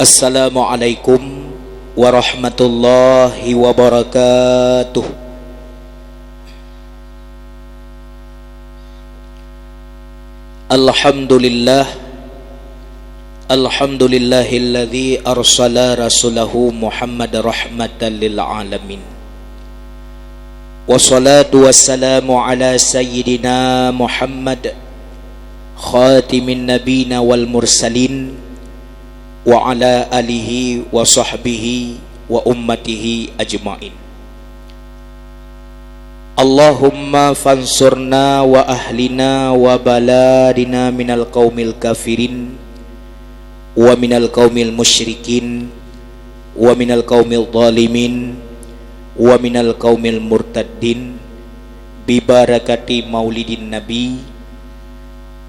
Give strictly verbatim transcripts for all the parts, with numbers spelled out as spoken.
Assalamualaikum warahmatullahi wabarakatuh. Alhamdulillah. Alhamdulillahilladzi arsala rasulahu Muhammad rahmatan lil alamin. Wassalatu wassalamu ala sayyidina Muhammad, khatimin nabiyina wal mursalin, wa ala alihi wa sahbihi wa ummatihi ajmain. Allahumma fansurna wa ahlina wa baladina minal qaumil kafirin, wa minal qaumil musyrikin, wa minal qaumil zalimin, wa minal qaumil murtaddin, bibarakati maulidin nabi,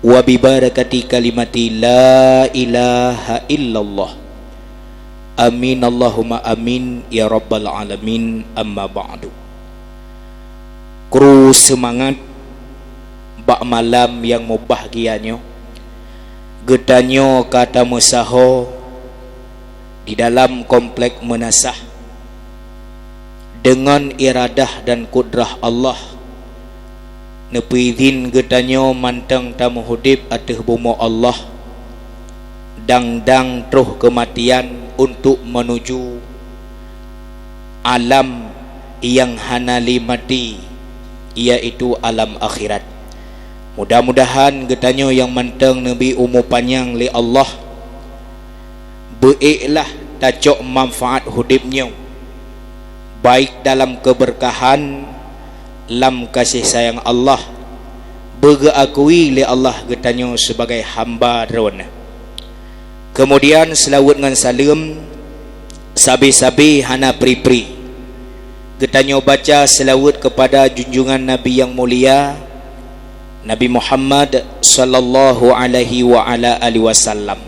wa bibarakati kalimati la ilaha illallah. Amin Allahumma amin ya rabbal alamin, amma ba'du. Kru seumangat bak malam nyang mubahgia nyoe, geutanyoe ka tameusaho di dalam komplek meunasah deungon iradah dan kudrah Allah. Neupeuidhin geutanyoe mantong tameuhudép ateueh bumoe Allah, dang-dang troh keumatian untuk meunuju alam nyang hana lé maté, yaitu alam akhirat. Mudah-mudahan geutanyoe nyang mantong neubri umu panyang lé Allah, beuéklah tacok manfaat hudép nyoe, baik dalam keubeurkahan, lam kasih sayang Allah, beugeuakui lé Allah geutanyoe sibagai hamba Droeneuh. Keumudian, seulaweuet ngon saleuem sabe-sabe hana pri-pri geutanyoe baca seulaweuet keupada junjungan Nabi nyang mulia, Nabi Muhammad sallallahu alaihi wa ala alihi wasallam,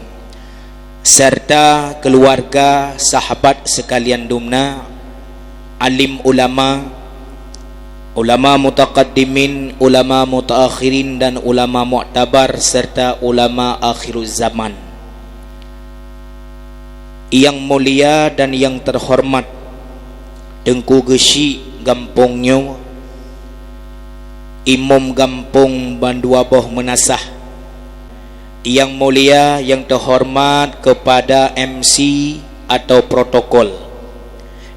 serta keuluwarga, sahabat seukalian dumna, alim ulama, ulama mutaqaddimin, ulama mutaakhirin, dan ulama mu'tabar, serta ulama akhiruz zaman. Nyang mulia dan nyang teuhoreumat Teungku Geuchik gampông nyoe, Imum gampông bandua boh meunasah, nyang mulia nyang teuhoreumat keupada M C atau protokol,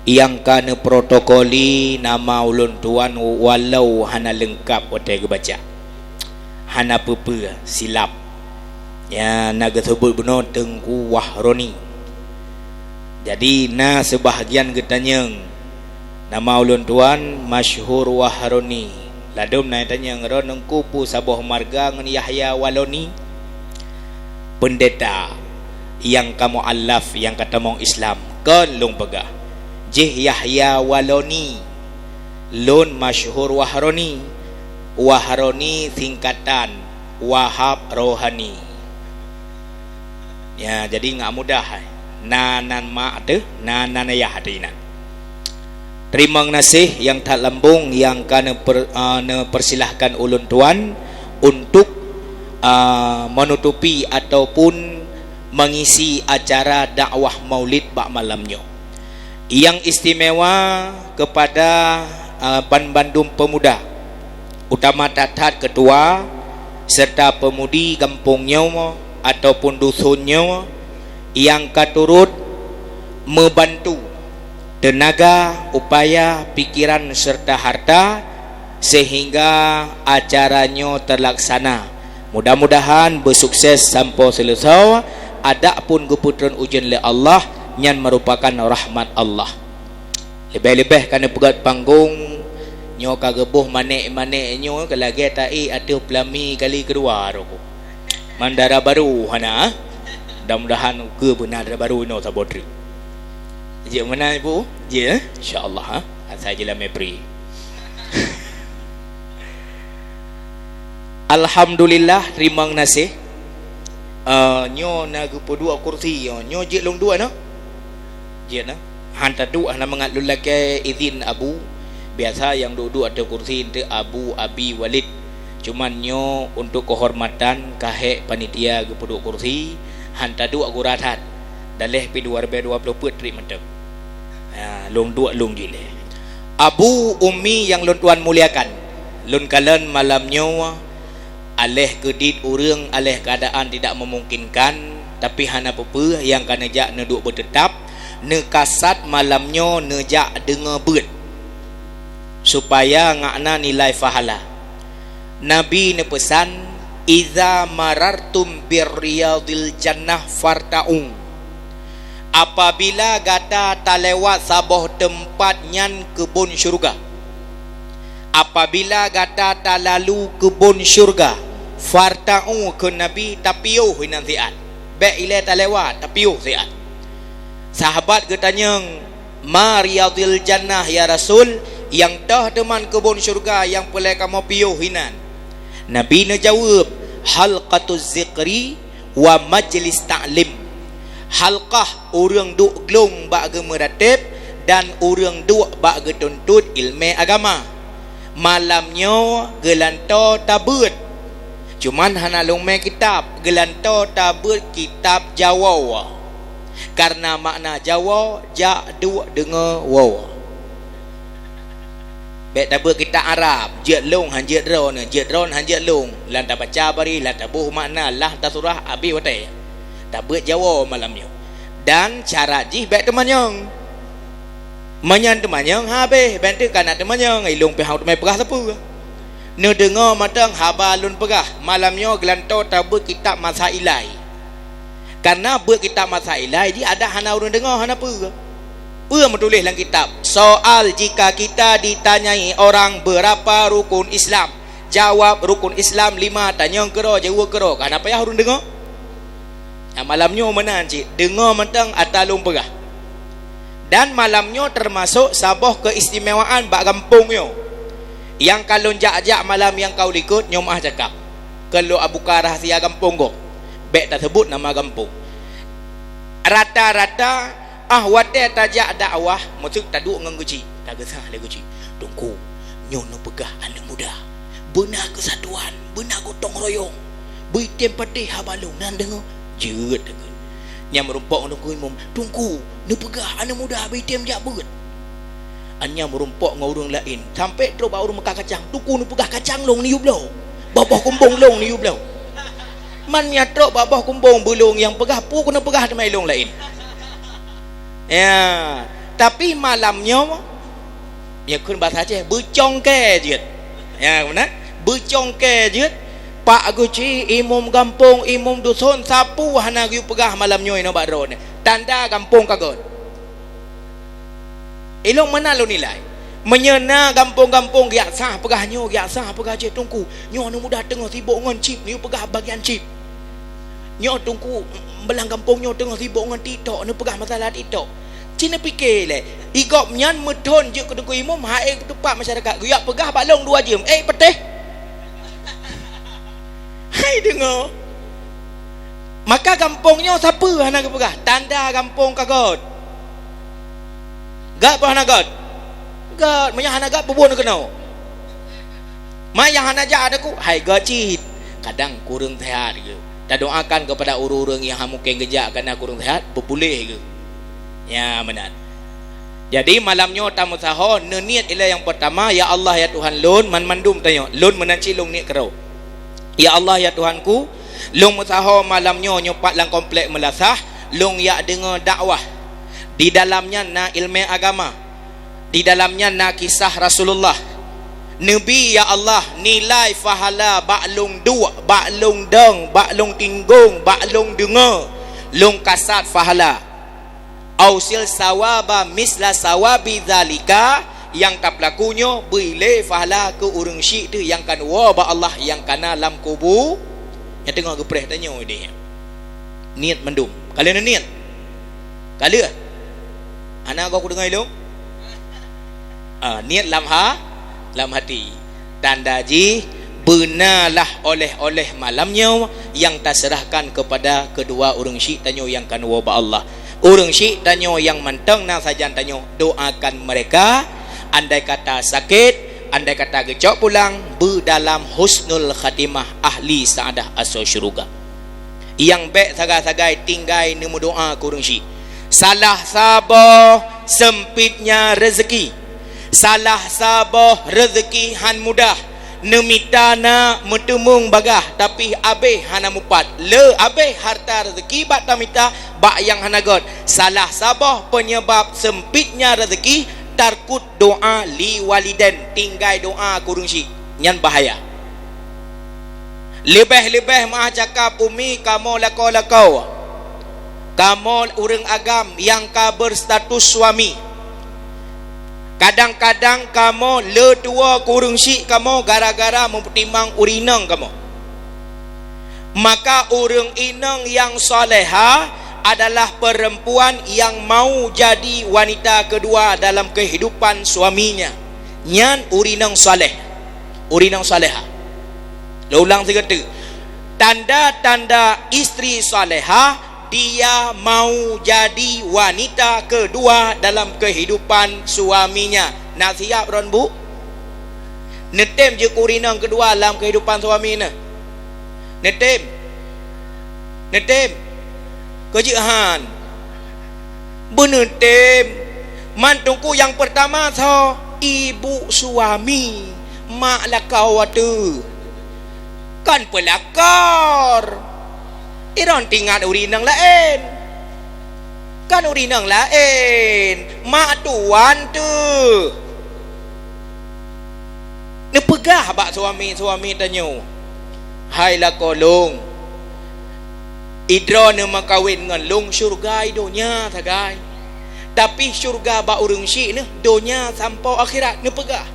nyang ka neuprotokoli nama ulôn tuan walau hana leungkab watée geubaca. Hana peue-peue, silap. Nyan na geuseubut bunoe Teungku Wahroni. Jadi, na seubahgian geutanyong, "Nama ulôn tuan?" "Masyhur Wahroni." Ladôm na tanyong, "Droeneuh Teungku peue saboh marga ngon Yahya Waloni?" "Peundeta nyang ka mualaf, nyang ka tamong Islam." "Kon lôn peugah, jih Yahya Waloni, lôn Masyhur Wahroni." Wahroni singkatan Wahab Rohani. Ya, jadi ngat mudah, eh. Na nan mak teuh, na nan ayah teuh inan. Teurimong gaséh nyang that lambông nyang ka neuper-, eh, neupersilahkan ulôn tuan untuk, eh, meunutupi ataupun mengisi acara dakwah Maulid bak malam nyoe. Nyang istimewa keupada, eh, banmandum peumuda, utama that-that keutua serta peumudi gampông nyoe ataupun duson nyoe nyang ka turot meubantu teunaga, upaya, pikeran serta harta seuhingga acara nyoe teulaksana. Mudah-mudahan beusukses sampoe seuleusoe, adak pun geupeutron ujeuen lé Allah, nyan meurupakan rahmat Allah. Leubeh-leubeh ka neupeugét panggong nyoe ka geuboh manék-manék nyoe ka lagée taék ateueh peulami kali keudua rôh. Man dara barô hana, mudah-mudahan ukeue beuna dara barô inoe saboh treuk. Jeuet meunan, Ibu? Jeuet, eh? Insya Allah, ha? Asai jeulamé pri. Alhamdulillah, teurimong gaséh. Eh, nyoe na geupeuduek kursi, nyoe, nyoe jeuet lôn duek, noh? Jeuet, noh? Han taduek, hana mangat lôn lakée izin Abu. Biasa nyang duek-duek ateueh kursi eunteuk Abu Abi Walid. Cuman nyoe untuk keuhormatan ka hék panitia geupeuduek kursi, han taduek gura that. Daleh pi dua ribèe dua ploh peuet trép mantong. Ha, lôn duek lôn jileh. Abu, Ummi nyang lôn tuan muliakan, lôn kalon malam nyoe aléh keudit ureuëng, aléh keuadaan tidak memungkinkan, tapi hana peue-peue, nyang ka neujak neuduek beuteutap, neukasat malam nyoe neujak deungoe beuet, supaya ngakna nilai pahala. Nabi neupeusan, "Idza marartum bir riyadil jannah farta'u." Apabila gata talewat saboh teumpat nyan keubon syeuruga. Apabila gata talalu keubon syeuruga, farta'u, kheun Nabi, tapiôh inan siat. Bèk ilèe talewat, tapiôh siat. Sahabat geutanyong, "Ma riyadil jannah, ya Rasul, nyang toh teuma keubon syeuruga nyang peureulèe kamoe piôh inan?" Nabi neujaweueb, "Halqatuz zikri wa majlis ta'lim." Halqah, ureuëng duek glông bak geumeuratéb, dan ureuëng duek bak geutuntot ileumèe agama. Malam nyoe geulantoe tabeuet. Cuman hana lôn mè kitab, geulantoe tabeuet kitab jawoe. Kareuna makna jawoe, jak duek deungoe woe. Bèk tabeuet kitab Arab, jeuet lôn han jeuet droeneuh, jeuet droeneuh han jeuet lôn. Lam tabaca bari, lam taboh makna, lam tasurah, abéh watèe. Tabeuet jawoe malam nyoe. Dan syarat jih bèk teumanyong. Meunyan teumanyong, habéh, bèk teuka na teumanyong, ilôn pih hana teumè peugah sapeue. Neudeungoe mantong haba lôn peugah, malam nyoe geulantoe tabeuet kitab Masailai. Kareuna beuet kitab Masailai jih adak hana ureuëng deungoe, hana peue. Peue meutuléh lam kitab? Soal, jika kita ditanyai orang berapa rukun Islam, jawab rukun Islam lima, tanyong keudroe, jaweueb keudroe, ka hana payah ureuëng deungoe. Nah, malam nyoe meunan cit, deungoe mantong ata lôn peugah. Dan malam nyoe teumasok saboh keistimewaan bak gampông nyoe. Nyang ka lôn jak-jak malam nyang ka u likot nyoe meuah cakap. Keu lôn buka rahsia gampông gob. Bèk taseubut nama gampông. Rata-rata, ah, watèe tajak dakwah, meuseuk taduek ngon geuchik, tageusah lé geuchik. "Teungku, nyoe neupeugah aneuk muda. Beuna keusatuan, beuna gotong royong. Beuitem patéh haba lôn, na neudeungoe?" Jeuet takheun. Nyang meurumpok ngon Teungku Imum, "Teungku, neupeugah aneuk muda beuitem jak beuet." Nyan meurumpok ngon ureuëng laén, sampoe trok bak ureuëng meukat kacang, "Teungku, neupeugah kacang lôn neuyue bloe. Boh-boh kumbong lôn neuyue bloe." Man nyan trok bak boh kumbong beulông nyang peugah, peue keuneuk peugah teuma ilông laén. Ya, tapi malam nyoe, ya kheun basa Aceh, beucongke jeuet. Ya, meunan? Beucongke jeuet. Pak geuchik, imum gampông, imum duson, sapeue hana geuyue peugah malam nyoe inoe bak droeneuh. Tanda gampông ka göt. Ilông meunan lôn nilai. Meunyoe na gampông-gampông geujak sah peugah nyoe, geujak sah peugah jih, "Teungku, nyoe aneuk muda teungoh sibok ngon chip, neuyue peugah bagian chip. Nyoe Teungku, beulang gampông nyoe teungoh sibok ngon TikTok, neupeugah masalah TikTok." Ci neupike lé, i gobnyan meuthon jeuet keu Teungku Imum, han ék geutupat masyarakat, geujak peugah bak lông dua jeuem, ék patéh. Hai deungoe. Maka gampông nyoe sapeue hana geupeugah, tanda gampông ka göt. Göt peu hana göt? Göt, meunyoe hana göt, peubuet keunoe. Ma nyang hana jak Teungku, hai göt cit. Kadang kureueng seuhat geuh. Tadoakan keupada ureueng-ureueng nyang hana mungken geujak kareuna kureueng seuhat, beupuléh geuh. Ya, meunan. Jadi, malam nyoe tameusaho, neuniet ilée nyang peurtama, "Ya Allah, ya Tuhan lôn," man mandum tanyoe, lôn meunan cit lôn niet keudroe. "Ya Allah, ya Tuhanku, lôn meusaho malam nyoe nyoe pat lam komplek meulasah, lôn jak deungoe dakwah. Di dalam nyan na ileumèe agama. Di dalam nyan na kisah Rasulullah. Neubi, ya Allah, nilai pahala bak lôn duek, bak lôn dong, bak lôn tinggong, bak lôn deungoe, lôn kasat pahala." "Ausil sawaba misla sawabi dzalika," nyang tapeulaku nyoe bri lé pahala keu ureueng syik teuh nyang ka neuwoe bak Allah nyang ka na lam kubu, nyang teungoh geupreh tanyoe di. Niet mandum. Ka lheueh neuniet? Ka lheueh? Hana goh kudeungoe ilông? Ah, niet lam ha-, lam hati. Tanda jih, beunalah oleh-oleh malam nyoe nyang taseurahkan keupada keudua ureueng syik tanyoe nyang ka neuwoe bak Allah. Ureueng syik tanyoe nyang mantong na sajan tanyoe, doakan mereka, andai kata sakét, andai kata geucok pulang, beu dalam husnul khatimah, ahli saadah asoe syeuruga. Nyang bék sagai-sagai tinggai neumeudoá keu ureuëng syiek. Salah saboh seumpitnya rezeki. Salah saboh rezeki han mudah. Neumita na meuteumeung bagah, tapi abéh hana mupat. Le abéh harta rezeki bak tamita bak nyang hana gét. Salah saboh peunyeubab seumpitnya rezeki, tarkut doá li walidain, tinggai doá keu ureuëng syiek. Nyan bahaya. Leubeh-leubeh meuah cakap umi kamoe lakoe-lakoe. Kamoe ureuëng agam nyang ka berstatus suami. Kadang-kadang kamoe le tuwoe keu ureuëng syiek kamoe gara-gara meupeutimang ureuëng inong kamoe. Maka ureuëng inong nyang salehah adalah perempuan yang mau jadi wanita kedua dalam kehidupan suaminya. Nyan ureuëng inong saleh. Ureuëng inong salehah. Lôn ulang sigoe teuk. Tanda-tanda istri salehah, dia mau jadi wanita kedua dalam kehidupan suaminya. Na siap droen, Bu? Neutem jeuet keu ureuëng inong keudua lam keuhidupan suami neuh? Neutem? Neutem? Keu jeuet han? Beuneutem. Man teungku nyang peurtama soe? Ibu suami, mak lakoe teuh. Kan peulakor. Droen teuingat ureuëng inong laén. Kan ureuëng inong laén, mak tuan teuh. Neupeugah bak suami-suami tanyoe, "Hai lakoe lôn, idroe neumeukawen ngon lôn syeuruga i donya sagai, tapi syeuruga bak ureuëng syiek neuh donya sampoe akhirat." Neupeugah,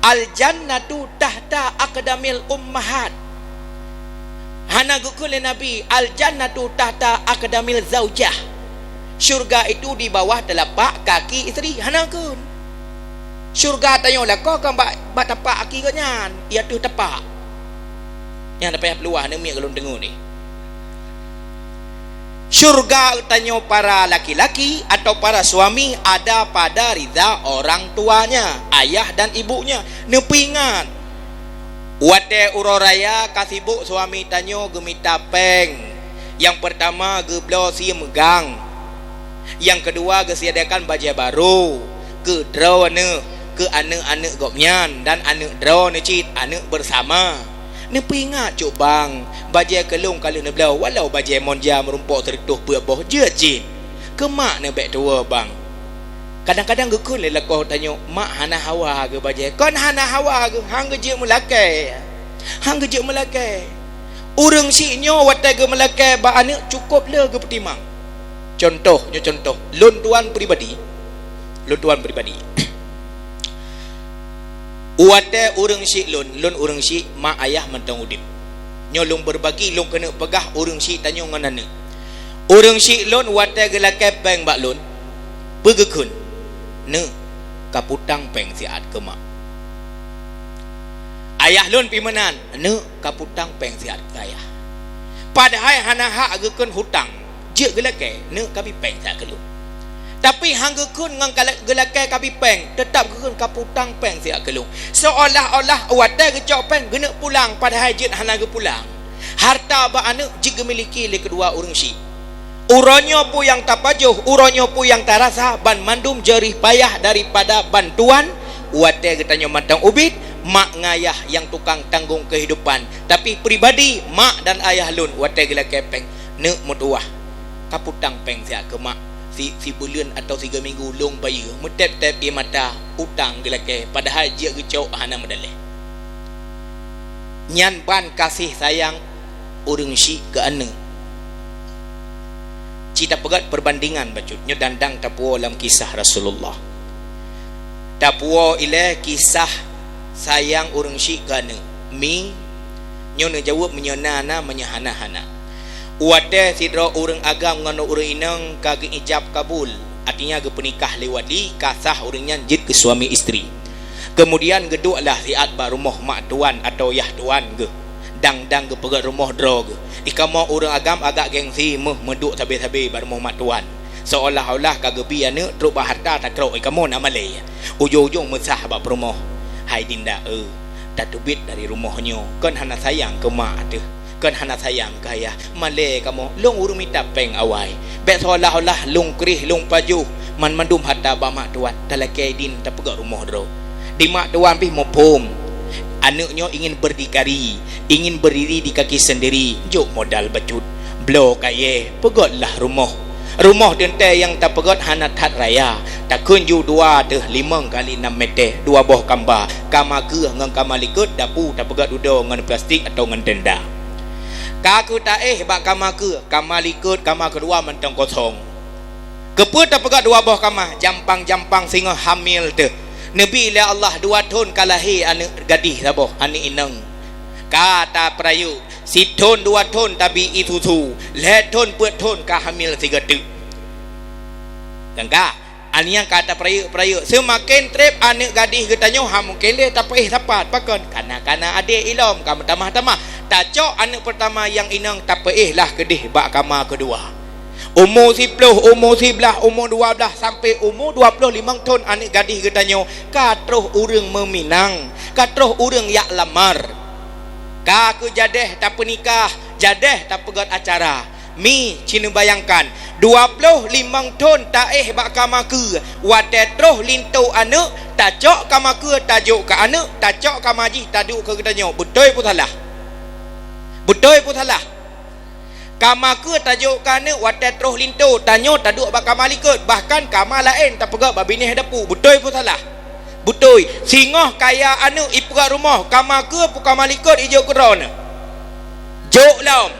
"Al-jannatu tahta aqdamil ummahat." Hana geukheun lé Nabi, "Al-jannatu tahta aqdamil zaujah." Syurga itu di bawah telapak kaki isteri. Hana kheun. Syurga tanyoe lakoe kan bak, bak tapak kaki geuh nyan, iaitu tapak. Nyang tapayah peuluah aneuk miet golom teungoh ni. Syurga tanyoe para laki-laki atau para suami ada pada ridha orang tuanya, ayah dan ibunya. Neupeuingat, watée uroe raya ka sibok suami tanyoe geumita péng. Nyang peurtama geubloe sie meugang. Nyang keudua geusediakan bajée barô keu droeneuh, keu aneuk-aneuk gobnyan dan aneuk droeneuh cit, aneuk beusama. Neupeuingat cok bang, bajée keu lôn ka lheueh neubloe, walau bajée monja meurumpok sireutôh peuet boh jeuet cit. Keu mak neubék tuwoe bang. Kadang-kadang geukheun lé lakoe tanyoe, mak hana hawa geuh bajée. Kon hana hawa geuh, han geujeuet meulakée. Han geujeuet meulakée. Ureuëng syiek nyoe watée geumeulakée bak aneuk cukôp le geupeutimang. Cuntoh, nyoe cuntoh, lôn tuan pribadi. Lôn tuan pribadi. Watée ureuëng syiek lôn, lôn ureuëng syiek, mak ayah mantong udeb. Nyoe lôn beurbagi, lôn keuneuk peugah ureuëng syiek tanyoe ngon aneuk. Ureuëng syiek lôn watée geulakée péng bak lôn, peue geukheun, "Neuk, kaputang péng siat keu mak." Ayah lôn pih meunan, "Neuk, kaputang péng siat keu ayah." Padahai hana hak geukheun hutang. Jeuet geulakée, "Neuk, kabi péng siat keu lôn." Tapi han geukheun ngon kala-, geulakée kabi péng, teutab geukheun kaputang péng siat keu lôn. Seolah-olah watée geucok péng geuneuk pulang, padahai jeuet hana geupulang. Harta bak aneuk jeuet geumiliki lé keudua ureuëng syiek. Uroe nyoe peue nyang tapajoh, uroe nyoe peue nyang tarasa, banmandum jerih payah daripada bantuan watée geutanyoe mantong ubit, mak ngon ayah nyang tukang tanggong keuhidupan. Tapi pribadi, mak dan ayah lôn watée geulakée péng, "Neuk meutuwah, kaputang péng siat keu mak, si, sibuleuen atawa sigoe minggu lôn bayeue, meutép-tép ié mata, utang geulakée, padahai jeuet geucok hana meudaleh." Nyan ban kasih sayang ureuëng syiek keu aneuk. Ci tapeugét peubandingan bacut, nyoe dandang tapuwoe lam kisah Rasulullah. Tapuwoe ilée kisah sayang ureuëng syiek keu aneuk. Mi, nyoe neujaweueb meunyoe na, na, meunyoe hana, hana. Watée sidroe ureuëng agam ngon ureuëng inong ka geuijab kabul, artinya geupeunikah lé wali, ka sah ureuëng nyan jeuet keu suami isteri. Keumudian geudueklah siat bak rumoh mak tuan atawa yah tuan geuh. Dang-dang geupeugét rumoh droe geuh. Ikamoe ureuëng agam agak gengsi méuh meuduek sabe-sabe bak rumoh mak tuan. Seolah-olah ka geubi aneuk trok bak harta takrok ikamoe na malée. Ujong-ujong meusah bak peurumoh. Hai dinda e, tateubiet dari rumoh nyoe, kon hana sayang keu mak teuh. Kon hana sayang keu ayah, malée kamoe, lôn ureuëng mita péng awai. Bék seolah-olah lôn kreh, lôn pajoh, banmandum hareuta bak mak tuan, talakée idin tapeugét rumoh droe. Di mak tuan pih muphom, aneuëk nyoe ingin berdikari, ingin berdiri di kaki sendiri, jok modal bacut, bloe kayée, peugét lah rumoh. Rumoh teuntée nyang tapeugét hana that raya, takheun ju dua teuh limong kali nam metée, dua boh kamba, kama kheueh ngon kama likot, dapu tapeugét dudoe ngon plastik atawa ngon tenda. Ka kheueh taéh bak kama kheueh, kama likot, kama keudua mantong kosong. Keupeue tapeugét dua boh kama? Jampang-jampang singoh hamil teuh. Neubi lé Allah dua thon ka lahé aneuëk gadih saboh, aneuëk inong. Ka tapeurayeuk, sithon dua thon tabi ie susu, lhée thon peuet thon ka hamil sigoe teuk. Nyang ka, aneuëk ka tapeurayeuk-peurayeuk, seumaken treb aneuëk gadih geutanyoe hana mungken lé tapeuéh sapat. Pakon? Kana-kana adék ilom ka meutamah-tamah. Tacok aneuëk peurtama nyang inong, tapeuéh lah keudeh bak kama keudua. Umu siploh, umu siblaih, umu dua blaih, sampai umu dua ploh limong thon aneuëk gadih geutanyoe ka troh ureuëng meuminang, ka troh ureuëng jak lamar. Ka kheueh jadeh tapeunikah, jadeh tapeugét acara. Mi, ci neubayangkan, dua ploh limong thon taéh bak kama kheueh, watée troh linto aneuëk, tacok kama kheueh tajok keu aneuëk, tacok kama jih taduek keu geutanyoe. Beutôi peue salah? Beutôi peue salah? Kama kheueh tajok keu aneuëk, watée troh linto, tanyoe taduek bak kama likot, bahkan kama laén tapeugét bak binéh dapu. Beutôi peue salah? Beutôi. Singoh kaya aneuëk ipeugét rumoh, kama kheueh peue kama likot ijok keu droeneueh? Jok lom.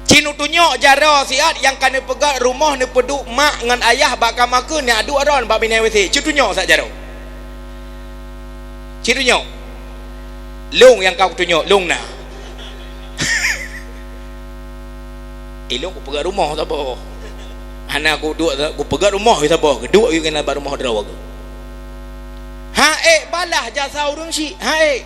Ci neutunyok jaroe siat nyang ka neupeugét rumoh neupeuduek mak ngon ayah bak kama kheueh, neuduek droeneueh bak binéh WC. Ci tunyok siat jaroe. Ci tunyok. Lôn nyang ka kutunyok, lôn na. Eh, lôn kupeugét rumoh saboh. Hana kuduek, kupeugét rumoh saboh, kuduek keunan bak rumoh droe. Ha ék balah jasa ureuëng syiek, ha ék.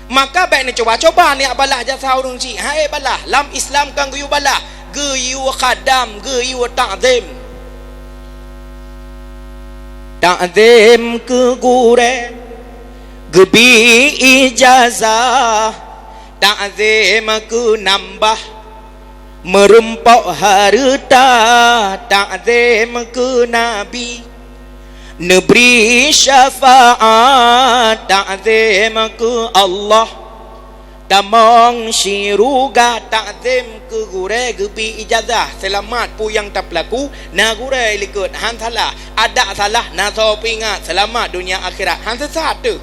Maka bék neucuba-cuba neujak balah jasa ureuëng syiek. Ha ék balah. Lam Islam kan geuyue balah, geuyue khadam, geuyue takzim. Takzim keu gurée, geubi ijazah, takzim keu nambah, meurumpok hareuta, takzim keu Nabi, neubri syafaat, takzim keu Allah, tamong syeuruga, takzim keu gurée, geubi ijazah, seulamat peue nyang tapeulaku, na gurée likot, han salah, adak salah, na soe peuingat, seulamat donya akhirat, han seusat teuh.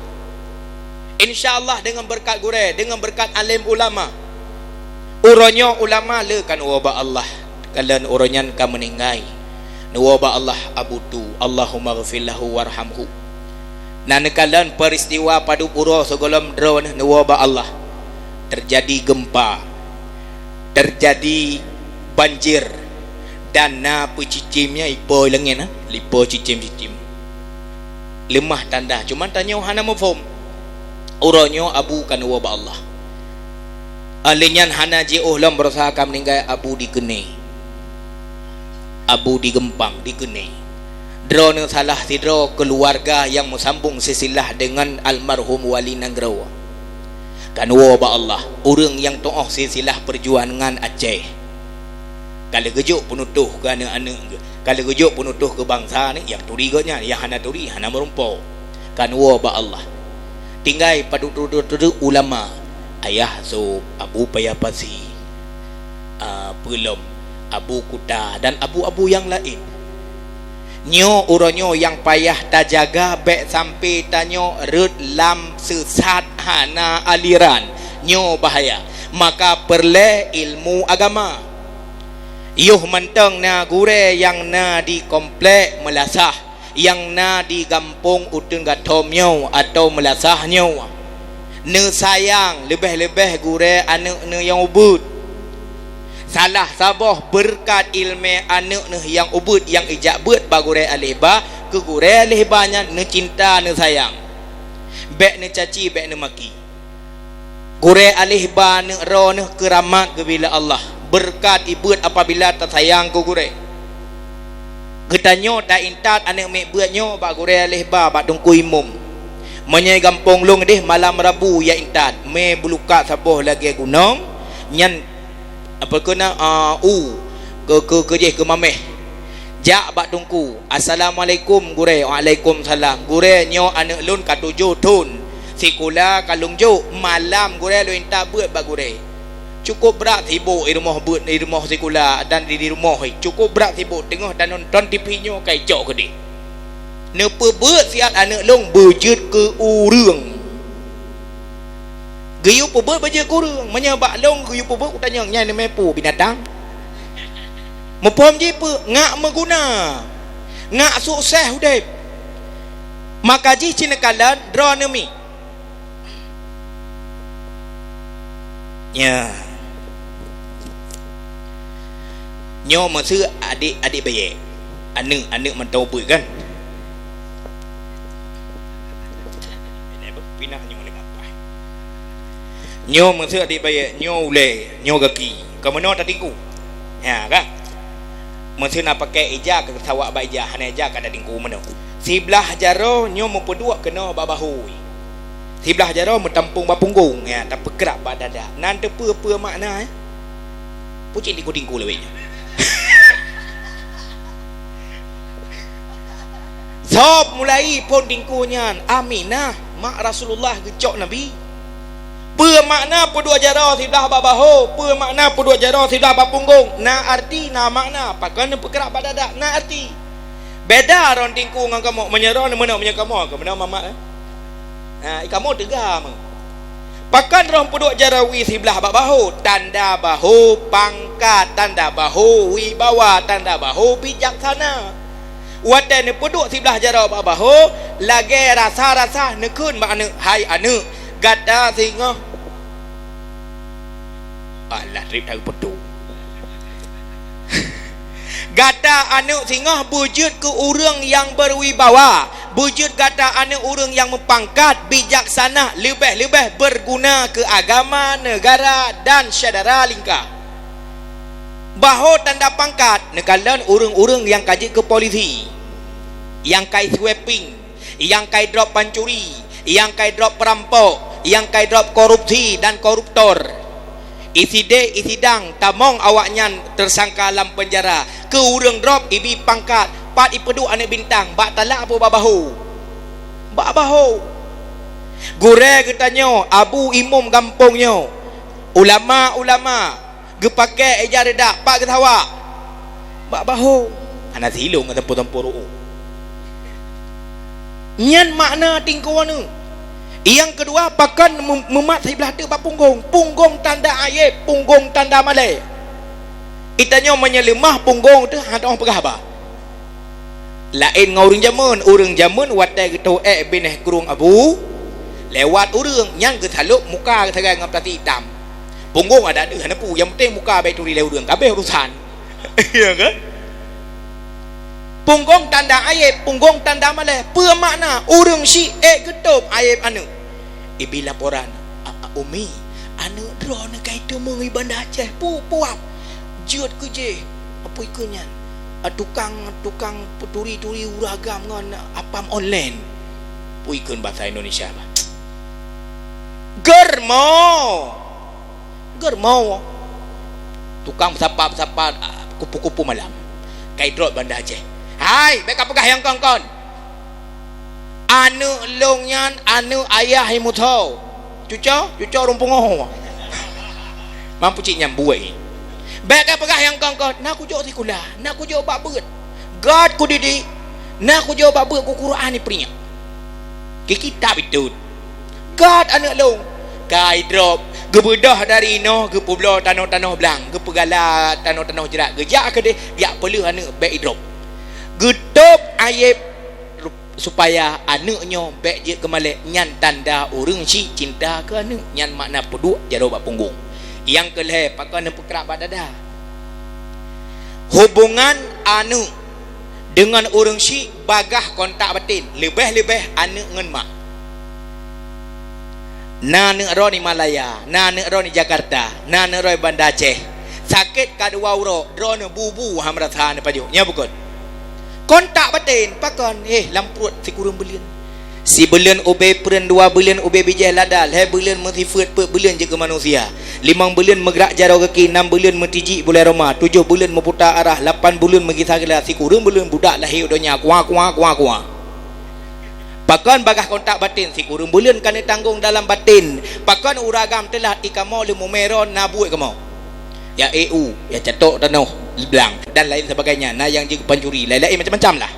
Insya Allah, deungon beureukat gurée, deungon beureukat além ulama. Uroe nyoe ulama le ka neuwoe bak Allah, kalon uroe nyan ka meuninggai. Neuwoe bak Allah, Abu Tu, Allahummaghfir lahu warhamhu. Na neukalon peuristiwa padub uroe sigohlom droeneueh neuwoe bak Allah. Teujadi geumpa, teujadi banjir, dan na peucicém nyang ipo i langét, ha? Ipo cicém-cicém. Leumah tanda, cuman tanyoe hana muphom. Uroe nyoe Abu ka neuwoe bak Allah. Óh lheueh nyan hana jiôh lom baroesa ka meuninggai Abu dikeue. Abu di Geumpang dikeue. Droeneueh salah sidroe keuluwarga nyang meusambong silsilah deungon almarhum Wali Nanggroe. Ka neuwoe bak Allah, ureuëng nyang tu'oh silsilah peujuangan Aceh. Ka lheueh geujok peunutoh keu aneuëk-aneuëk geuh, ka lheueh geujok peunutoh keu bansa nyoe, nyang turi gobnyan, nyang hana turi hana meurumpok. Ka neuwoe bak Allah. Tinggai padub droe-droe ulama, Ayah Sôb, Abu Paya Pasi, a, peue lom, Abu Kuta, dan abu-abu nyang laén. Nyoe uroe nyoe nyang payah tajaga bék sampoe tanyoe rhot lam seusat hana aliran. Nyoe bahaya. Maka peureulée ilmu agama. Yoh mantong na gurée nyang na di komplek Meulasah, nyang na di gampông Uteuen Gathom nyoe atawa Meulasah nyoe. Neusayang leubeh-leubeh gurée aneuëk neuh nyang ubit. Salah saboh beureukat iéleumé aneuëk neuh nyang ubit nyang ijak beuet bak gurée aléh ba, keu gurée aléh ba nyan neucinta neusayang. Bék neucaci, bék neumaki. Gurée aléh ba aneuëk droeneuh keuramat geubri lé Allah, beureukat ibeuet apabila tasayang keu gurée. Geutanyoe taintat aneuëk miet beuet nyoe bak gurée aléh ba, bak Teungku Imum. Meunyoe gampông lôn deh malam Rabu ya intat, mé beuluka saboh lagée gunong, nyan apa keu na, a, u, keu, keu, keu jih keu mameh. Jak bak teungku, "Assalamualaikum, gurée." "Waalaikumsalam." "Gurée, nyoe aneuëk lôn ka tujoh thon. Sikula ka lôn jok. Malam, gurée, lôn intat beuet bak gurée." Cukup brat sibok i rumoh beuet, i rumoh sikula dan di, di rumoh. Cukup brat sibok teungoh dan nonton T V nyoe ka icok keudeh. Neupeubeuet siat aneuëk lôn beujeuet keu ureuëng. Geuyue peubeuet beujeuet keu ureuëng. Meunyoe bak lôn geuyue peubeuet, kutanyong, "Nyan neumé peue, binatang?" Muphom jih peue? Ngak meuguna. Ngak sukses udeb. Maka jih cit neukalon droeneuh mi. Nya. Nyoe meuseu adik-adik bayek. Aneuëk-aneuëk mantong ubeut kan? Pinah nyoe lé ngapai. Nyoe meuseu adik bayek, nyoe ulée, nyoe gaki. Ka meunoe tatingku. Nya kan? Meuseu na pakai ija ka sawak bak ija, hana ija ka tatingku meunoe. Siblah jaroe nyoe meupeuduek keunoe bak bahô. Siblah jaroe meutampong bak punggong, ya, tapeukrab bak dada. Nan teupeue-peue makna, eh? Pucit tingku-tingku lawét nyan. Sob mulai phon tingku nyan, Aminah, mak Rasulullah geucok Nabi. Peue makna peuduek jaroe siblah bak bahô? Peue makna peuduek jaroe siblah bak punggong? Na arti, na makna. Pakon neupeukrab bak dada? Na arti. Beda droe tingku ngon kamoe. Meunyoe droe meunoe, meunyoe kamoe, keu meunoe mamak, eh? Ha, i kamoe teuga meuh. Pakon droe peuduek jaroe wie siblah bak bahô? Tanda bahô pangkat, tanda bahô wibawa, tanda bahô bijaksana. Watée neupeuduek siblah jaroe bak bahô, lagée rasa-rasa neukheun bak aneuëk, "Hai aneuëk, gata singoh." Alah, treb that geupeuduek. Gata aneuëk singoh beujeuet keu ureuëng nyang beuwibawa, beujeuet gata aneuëk ureuëng nyang meupangkat, bijaksana, leubeh-leubeh beuguna keu agama, neugara, dan syedara lingka. Bahô tanda pangkat, neukalon ureuëng-ureuëng nyang ka jeuet keu polisi, nyang ka sweeping, nyang ka drop pancuri, nyang ka drop peurampok, nyang ka drop korupsi dan koruptor. Isideh isidang tamong awaknyan teusangka lam peunjara. Keu ureuëng drop ibi pangkat, pat ipeuduek aneuëk bintang, bak tala peue bak bahô? Bak bahô. Gurée geutanyoe, abu imum gampông nyoe, ulama-ulama, geupaké ija reudak, pat geusawak? Bak bahô. Hana silông ngon teumpo-teumpo ru'ueng. Nyan makna tingkue nyoe. Nyang keudua, pakon mem-, meumat siblah teuk bak punggong. Punggong tanda ayeb, punggong tanda malée. Geutanyoe meunyoe leumah punggong teuh, hana teupeugah haba. Laén ngon ureuëng jameun, ureuëng jameun watée geutoh ék binéh krueng abu, lewat ureuëng nyan geusalôb muka geusagai ngon plastik itam. Punggong adak deuh hana peue, nyang penting muka bék turi lé ureuëng, ka abéh urusan. Ya kan? Punggong tanda ayeb, punggong tanda malée. Peue makna? Ureuëng syiek geutôb ayeb aneuëk. Ibi laporan, "A, a, Umi, aneuëk droeneuh ka iteumeung i Banda Aceh, pu-, puap. Jeuet keu jih, apui keu nyan, a, tukang, tukang peuturi-turi ureuëng agam ngon apam online." Pui kheun basa Indonesia bah. Germo! Germo! Tukang beusapa-beusapa, a, kupu-kupu malam. Ka idrop Banda Aceh. "Hai, bék kapeugah nyang kon-kon. Aneuëk lôn nyan aneuëk ayah i Musa. Cuco, cuco ureuëng pungoh." Mampu cit nyang buet nyan. "Bék kapeugah nyang kon-kon, na kujok sikula, na kujok bak beuet. Gét kudidik, na kujok bak beuet, ku Quran ipeuingat. Keu kitab itot. Gét aneuëk lôn." Ka idrop, geubeudôh dari inoe, geupeubloe tanoh-tanoh blang, geupeugala tanoh-tanoh jrat, geujak keudeh, jak peuleueh aneuëk bék idrop. Geutôb ayeb supaya aneuëk nyoe bék jeuet keu malée, nyan tanda ureuëng syiek cinta keu aneuëk, nyan makna peuduek jaroe bak punggong. Nyang keu lhée, pakon neupeukrab bak dada. Hubongan aneuëk deungon ureuëng syiek bagaih kontak baten, leubeh-leubeh aneuëk ngon mak. Na aneuëk droe di Malaya, na aneuëk droe di Jakarta, na aneuëk droe di Banda Aceh. Sakét ka dua uroe, droeneuh bu-bu hana meurasa neupajoh. Nyo bukon? Kontak baten, pakon? Eh, lam pruet sikureueng buleuen. Sibuleuen ubé preun, dua buleuen ubé bijéh lada, lhée buleuen meusifeuet, peuet buleuen jeuet keu manusia, limong buleuen meugrak jaroe gaki, nam buleuen meutijik bulée roma, tujoh buleuen meuputa arah, lapan buleuen meugisa gila, sikureueng buleuen budak lahé u donya, kuah, kuah, kuah, kuah. Pakon bagaih kontak baten, sikureueng buleuen ka neutanggong dalam baten. Pakon ureuëng agam teulat, i kamoe lheueh mumero na buet kamoe. Ya E U, ya catok tanoh blang, dan lain sebagainya. Na nyang jeuet pancuri, lain-lain macam-macam lah.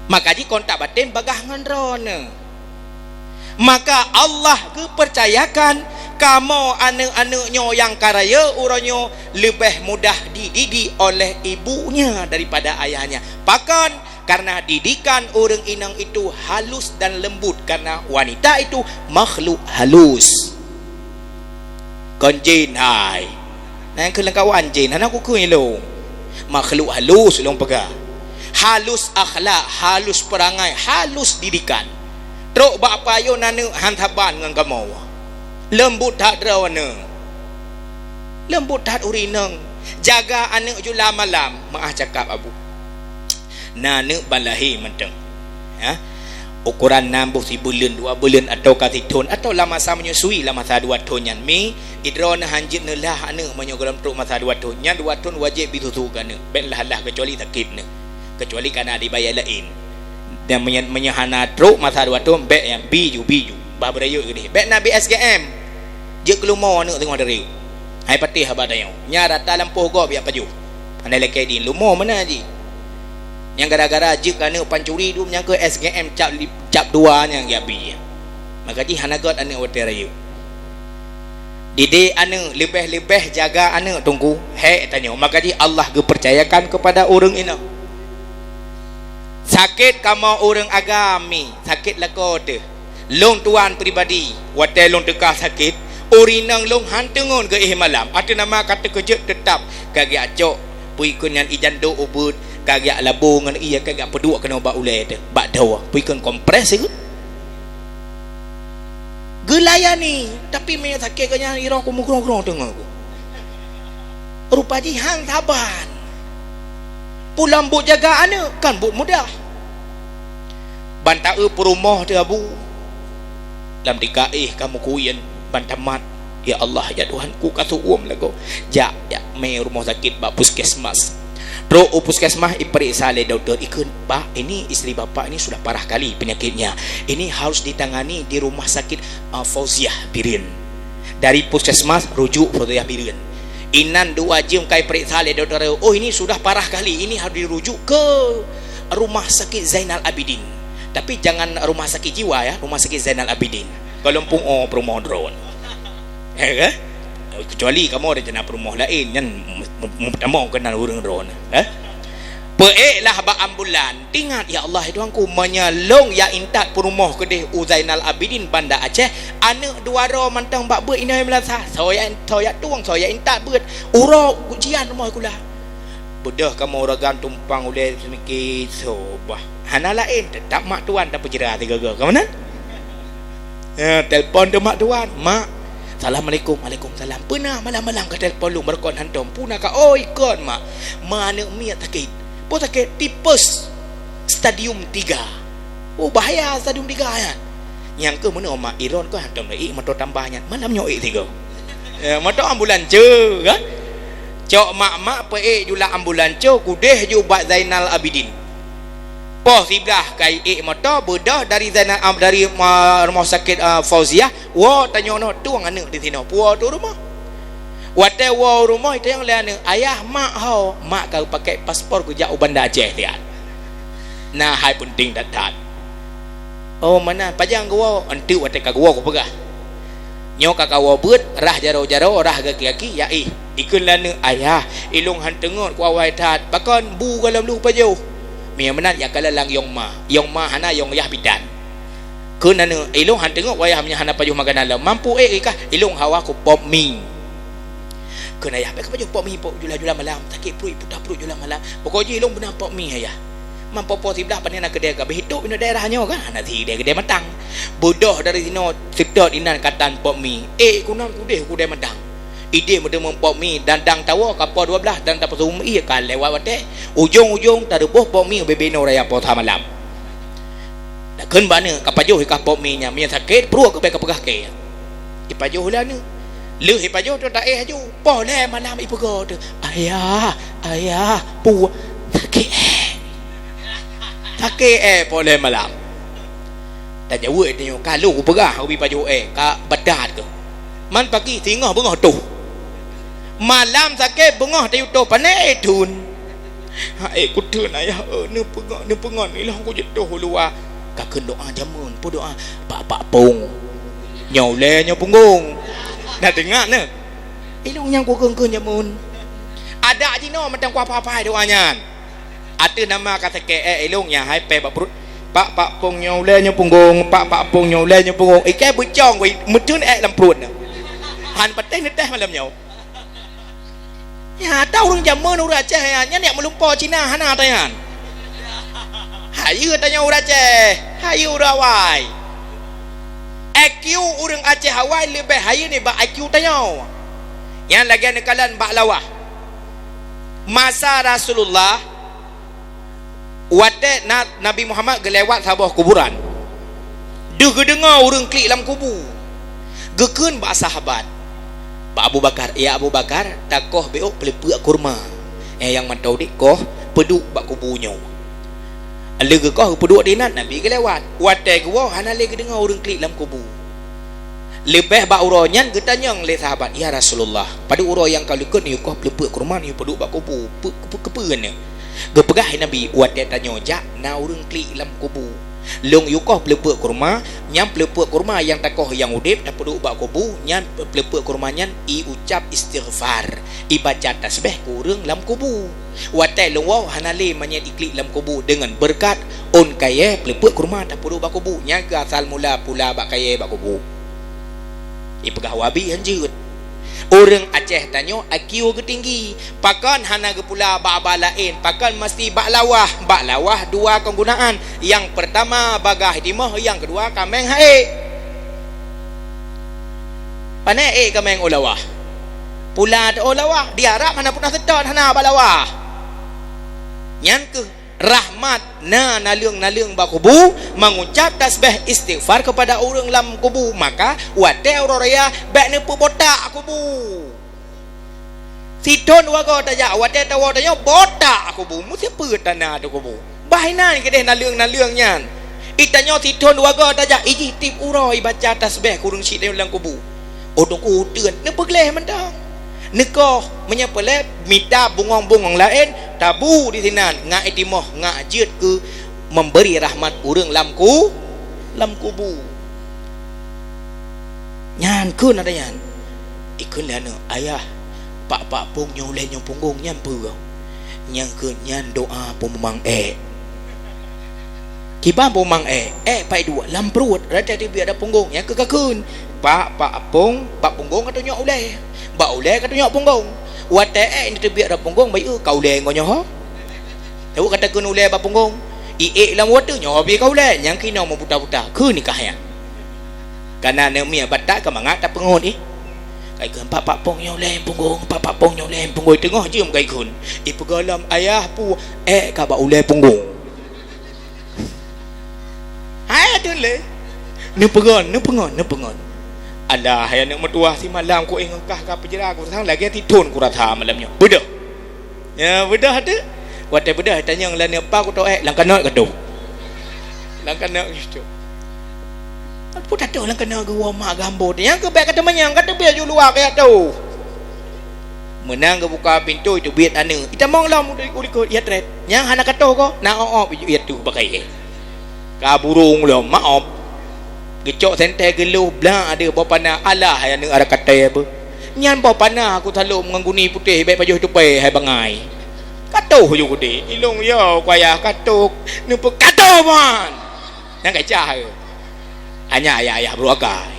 Maka jih kontak baten bagaih ngon droeneuh. Maka Allah geupercayakan kamoe aneuëk-aneuëk nyoe nyang ka rayeuk uroe nyoe leubeh mudah dididik oleh ibunya daripada ayahnya. Pakon? Karena didikan ureuëng inong itu halus dan lembut, karena wanita itu makhluk halus. Kon jén hai. Nyan keu lengkawan jén, hana kukui lôn. Makhluk halus lôn peugah. Halus akhlak, halus perangai, halus didikan. Trok bak payôn aneuëk han saban ngon kamoe. Leumbut that droeneuh. Leumbut that ureuëng inong. Jaga aneuëk jula malam, meuah cakap abu. Na aneuëk ban lahé mantong. Ya. Ukoran na boh sibuleuen, dua buleuen, atawa ka sithon, atawa lam masa menyusui, lam masa dua thon nyan. Mi, idroeneuh han jeuet neulah aneuëk meunyoe gohlom trok masa dua thon. Nyan dua thon wajéb bri susu keu aneuëk. Bék lah-lah keucuali sakét neuh. Keucuali kana dibayée laén. Dan meunyo, meunyo hana trok masa dua thon, bék nyan bri ju, bri ju. Bah beurayeuk keudeh. Bék na bri S G M. Jeuet keu leumo aneuëk teungoh dari. Hai patéh haba tanyoe. Nya rata lampôh gob jak pajoh. Hana lakée di leumo meunan jih. Nyang gara-gara jeuet keu aneuëk pancuri dum nyang keu S G M cap li-, cap dua nyang jak bri. Maka jih hana göt aneuëk watée rayeuk. Didik aneuëk, leubeh-leubeh jaga aneuëk teungku. Hék tanyoe. Maka jih Allah geupercayakan keupada ureuëng inong. Sakét kamoe ureuëng agam mi, sakét lakoe teuh. Lôn tuan pribadi, watée lôn teuka sakét, ureuëng inong lôn han teungeut geuéh malam, ateueh nama ka teukeujot teutab ka geujak cok, peue ikheun nyan ié jandok ubeuet, ka geujak labo ngon ié ka geujak peuduek keunoe bak ulée teuh, bak doe, peue ikheun kompres ikheun. Geulayani, tapi meunyoe sakét geuh nyan irong kumeugrong-grong teungoh ku. Rupa jih han saban. Pulang buet jaga aneuëk kan buet mudah. Ban taeu peurumoh teuh abu. Lam tika éh ka meukuyen ban tamat. Ya Allah, ya Tuhanku, ka su'uem lagoe. Jak, jak mé rumoh sakét bak puskesmas. Trok u puskesmas iperiksa lé dokto, ikheun, "Pak, ini istri Bapak ini sudah parah kali penyakitnya. Ini harus ditangani di rumah sakit, uh, Fauziah Bireuen." Dari puskesmas rujuk Fauziah Bireuen. Inan dua jeuem ka iperiksa lé dokto, "Oh, ini sudah parah kali, ini harus dirujuk ke rumah sakit Zainal Abidin. Tapi jangan rumah sakit jiwa ya, rumah sakit Zainal Abidin." Gohlom pungo peurumoh droen. Ya kan? Kecuali kamoe rencana peurumoh laén nyan meutamong keunan ureuëng droen. Eh? Peuék lah bak ambulan. Tingat, ya Allah, ya Tuhanku, meunyoe lôn jak intat peurumoh keudeh u Zainal Abidin Banda Aceh, aneuëk dua droe mantong bak beuet inong meulasa, soe jak, soe jak tueng, soe jak intat beuet, uroe ujian rumoh sikula. Beudôh kamoe ureuëng agam tumpang ulée seumiki sobah. Hana laén, teutap mak tuan tapeujra sigoe-goe. Ka meunan? Ya, telepon tu mak tuan, "Mak, assalamualaikum." "Waalaikumsalam." "Peue na malam-malam ka telepon lôn, barokon hantom?" "Peue na ka?" "Oh, ikot, Mak. Ma aneuëk miet sakét." "Peue sakét?" "Tipes stadium tiga." "Oh, bahaya stadium tiga nyan." "Nyang keuh meunoe, Mak, ilôn keuh hantom ék moto tambah nyan. Malam nyoe ék sigoe." Ya, moto ambulans ceu kan? Cok mak-mak peuék ju lam ambulans ceu keudeh ju bak Zainal Abidin. Poh siblaih ka ék moto beudôh dari Zainal, am, dari, ma, rumoh sakét, a, Fauziah, woe tanyoe noh tueng aneuëk di sinoe, puwoe tu rumoh. Watée woe u rumoh itanyong lé aneuëk, "Ayah, mak ho?" "Mak ka geupakèk paspor geujak u Banda Aceh siat." Na hai peunteng that-that. "Oh, meunan, pajan geuwoe?" "Eunteuk watée ka geuwoe kupeugah." Nyoe ka kawoe beuet, rhah jaroe-jaroe, rhah gaki-gaki, ya éh. Ikheun lé aneuëk, "Ayah, ilôn han teungeut kuawai that, pakon bu gohlom lheueh pajoh." Meunyoe meunan, ya kalon lam yong ma. Yong ma hana, yong yah bidan. Kheun aneuëk, "Ilôn han teungeut wayah meunyoe hana pajoh makanan lom. Mampu ék kah?" "Ilôn hawa kupop mi." Kheun ayah, "Bék kapajoh pop mi, pop jula-jula malam. Sakét pruet, puta pruet jula malam. Pokok jih ilôn beuna pop mi, ayah." Mampu poh siblaih pane na keudè ka beuhitôk inoe daerah nyoe kan, hana si keudè-keudè matang. Beudôh dari sinoe seutôt inan katan pop mi. Ék kunan keudeh keudè matang. Ideh meuteumèe pop mi, dan dang tawoe ka poh dua blaih dan tapeusumu ie ka lewat watèe. Ujong-ujong tareuboh pop mi ubé-bé inoe raya poh sa malam. Takheun bak aneuk, ka pajoh i kah pok mi nyan, meunyo sakét pruet keuh bèk ka peugah kèe. Ipajoh lé aneuk. Lheueh ipajoh tu taéh aju. Poh lhèe malam ipeugah tu, "Ayah, ayah, pu-, sakét, eh. Sakét, eh, poh lhèe malam." Tajaweueb tanyoe, "Ka lôn kupeugah ubé pajoh, eh, ka batat keuh." Man pagi singoh beungoh toh. Malam sakét beungoh tayue toh, pané, eh, thon. "Hai, kuteun ayah, eh, neupeungon, neupeungon, ilôn kujeuet toh u luwa." Ka kheun doa jameun, peue doa? "Pak, pak pong. Nyoe ulèe, nyoe punggong." Na deungoe na? Ilôn nyang kukheun-kheun jameun. Adak jinoe mantong kuhafai doa nyan. Ateueh nama ka sakét, eh, ilôn nyang hai pèh bak pruet. "Pak, pak pong, nyoe ulèe, nyoe punggong. Pak, pak pong, nyoe ulèe, nyoe punggong." Ikai beucong, wai, meuteun, eh, lam pruet na. Han patéh neutéh malam nyoe. Nyan ata ureueng jameun ureueng Aceh nyan, nyan jak meulumpoe Cina hana ata nyan. Hayeue tanyoe ureueng Aceh, hayeue ureueng awai. I Q ureueng Aceh awai leubeh hayeue nibak I Q tanyoe. Nyan lagèe neukalon baklawah. Masa Rasulullah, watèe na-, Nabi Muhammad geulewat saboh kuburan, deuh geudeungoe ureueng klik lam kubu, geukheun bak sahabat, bak Abu Bakar, "Ya Abu Bakar, takoh beuôk peuleupeuk kurma, eh, nyang mantong udép, koh peuduek bak kubu nyoe." Lheueh geukoh geupeuduek dinan, Nabi geulewat. Watèe geuwoe hana lé geudeungoe ureueng klik lam kubu. Leubeh bak uroe nyan geutanyong lé sahabat, "Ya Rasulullah, padub uroe nyang ka likot neuyue koh peuleupeuk kurma neuyue peuduek bak kubu, peu-, peu-, keupeue nyoe?" Geupeugah lé Nabi, "Watèe tanyoe jak na ureueng klik lam kubu. Lôn yue koh peuleupeuk kurma, nyan peuleupeuk kurma nyang takoh nyang udép tapeuduek bak kubu, nyan peuleupeuk kurma nyan iucap istighfar, ibaca tasbeh keu ureueng lam kubu." Watèe lôn woe hana lé manyét iklik lam kubu deungon beureukat ôn kayèe peuleupeuk kurma tapeuduek bak kubu. Nyan keuh asal mula pula bak kayèe bak kubu. Ipeugah Wabi hanjeuet. Ureueng Aceh tanyoe I Q geutinggi. Pakon hana geupula bak-bak laén? Pakon meusti baklawah? Baklawah dua kegunaan. Nyang peurtama bagaih timoh, nyang keudua kaméng han ék. Pané ék kaméng ôn lawah? Pula teuôn lawah, di Arab hana peunoh seutôt hana baklawah. Nyan keuh rahmat na naleueng-naleueng bak kubu, mengucap tasbeh istighfar kepada ureueng lam kubu. Maka watèe uroe raya bèk neupeubotak kubu. Sithôn dua goe tajak, watèe tawoe tanyoe botak kubu, meusiepeue tana ateueh kubu. Bah inan keudeh naleueng-naleueng nyan. I tanyoe sithôn dua goe tajak, ijih tiep uroe ibaca tasbeh keu ureueng syiek tanyoe lam kubu. Oh Teungku, uteuen, neupeugleh mantong. Neukoh, meunyoe peureulèe mita bungöng-bungöng laén, tabu disinan, ngat itimoh, ngat jeuet keu memberi rahmat ureueng lam ku-, lam kubu. Nyan kheun ata nyan. Ikheun lé aneuk, "Ayah, pak-pak pong nyoe ulèe nyoe punggong nyan peue?" Nyan kheun, "Nyan doa peumumang èk." Kiban peumumang èk, èk paih duek lam pruet, rata teubiet lam punggong, nyan keuh ka kheun, "Pak, pak pong, bak punggong ka tunyok ulèe, bak ulèe ka tunyok punggong." Watèe èk nyan teubiet lam punggong, bayeue ka ulèe ngon nyoe ho. Tahu ka takheun ulèe bak punggong, i ék lam wateue nyoe pih ka ulèe, nyang keunoe meubuta-buta, kheun nikah nyan. Kana aneuk miet batat ka mangat tapeungon ih. Ka ikheun, "Pak, pak pong nyoe ulèe punggong, pak, pak pong nyoe ulèe punggong." Teungoh jeuem ka ikheun. Ipeugah lom, "Ayah, pu, èk ka bak ulèe punggong." Hai dun lé. Neupeungon, neupeungon, neupeungon. Alah, hai aneuk meutuwah, simalam ku ingat kah ka peujra ku sang lagèe sithôn ku rasa malam nyoe. Beudôh. Ya, beudôh tu. Watèe beudôh tanyong lé aneuk, "Peue kutoh èk?" "Lam kanot ka toh." Lam kanot ka toh. Peue tatoh lam kanot geuwoe mak geuhambo tu. Nyang keuh bèk ka teumanyong, ka teubiet ju luwa keu jak toh. Meunan geubuka pintoe, teubiet aneuk. Itamong lom u likot, ya trép. Nyang hana ka toh ko, na ôp-ôp, ya toh bak kayèe. Ka burông lom, maôp. Geucok sentée geulôh, blak deuh boh panah, alah, hai aneuk arakatée beuh. Nyan boh panah kusalom ngon guni putéh, bèk pajoh tupée, hai bangai. Ka toh ju keudéh, ilông yo ku ayah ka toh, neupeu ka toh man. Nyang ka icah. Hanya ayah-ayah beurôh akai.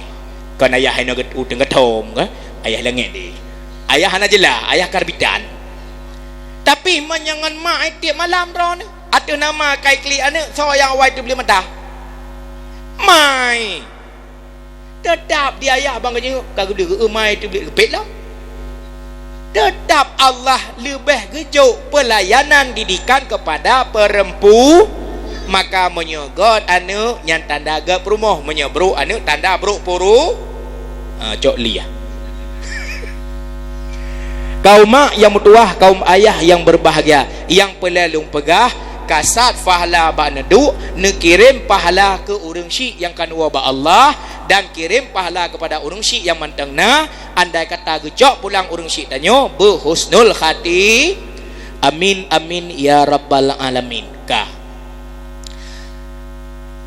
Kon ayah inoe geut-, uteuen geuthom, kan? Ayah langét deh. Ayah hana jeulaih, ayah karbitan. Tapi meunyoe ngon mak, eh, tiep malam droeneuh. Ateueh nama kai klik aneuk, soe nyang awai teubiet mata? Mai. Teutap di ayah bang geujeuet, ka geudeuh, eh, mai teubiet geupet lom. Teutap Allah leubeh geujok peulayanan didikan kepada perempu-, Maka meunyoe göt aneuk, nyan tanda göt peurumoh. Meunyoe brôk aneuk, tanda brôk puru-, ha, cok liah. Kaum mak nyang meutuwah, kaum ayah nyang berbahagia, nyang peureulée lôn peugah, kasat pahala bak neuduek, neukirém pahala keu ureuëng syik nyang ka neuwoe bak Allah, dan kirém pahala keupada ureuëng syik nyang mantong na, andai kata geucok pulang ureuëng syik tanyoe, beuhusnul khati-, amin, amin, ya rabbal alamin. Ka.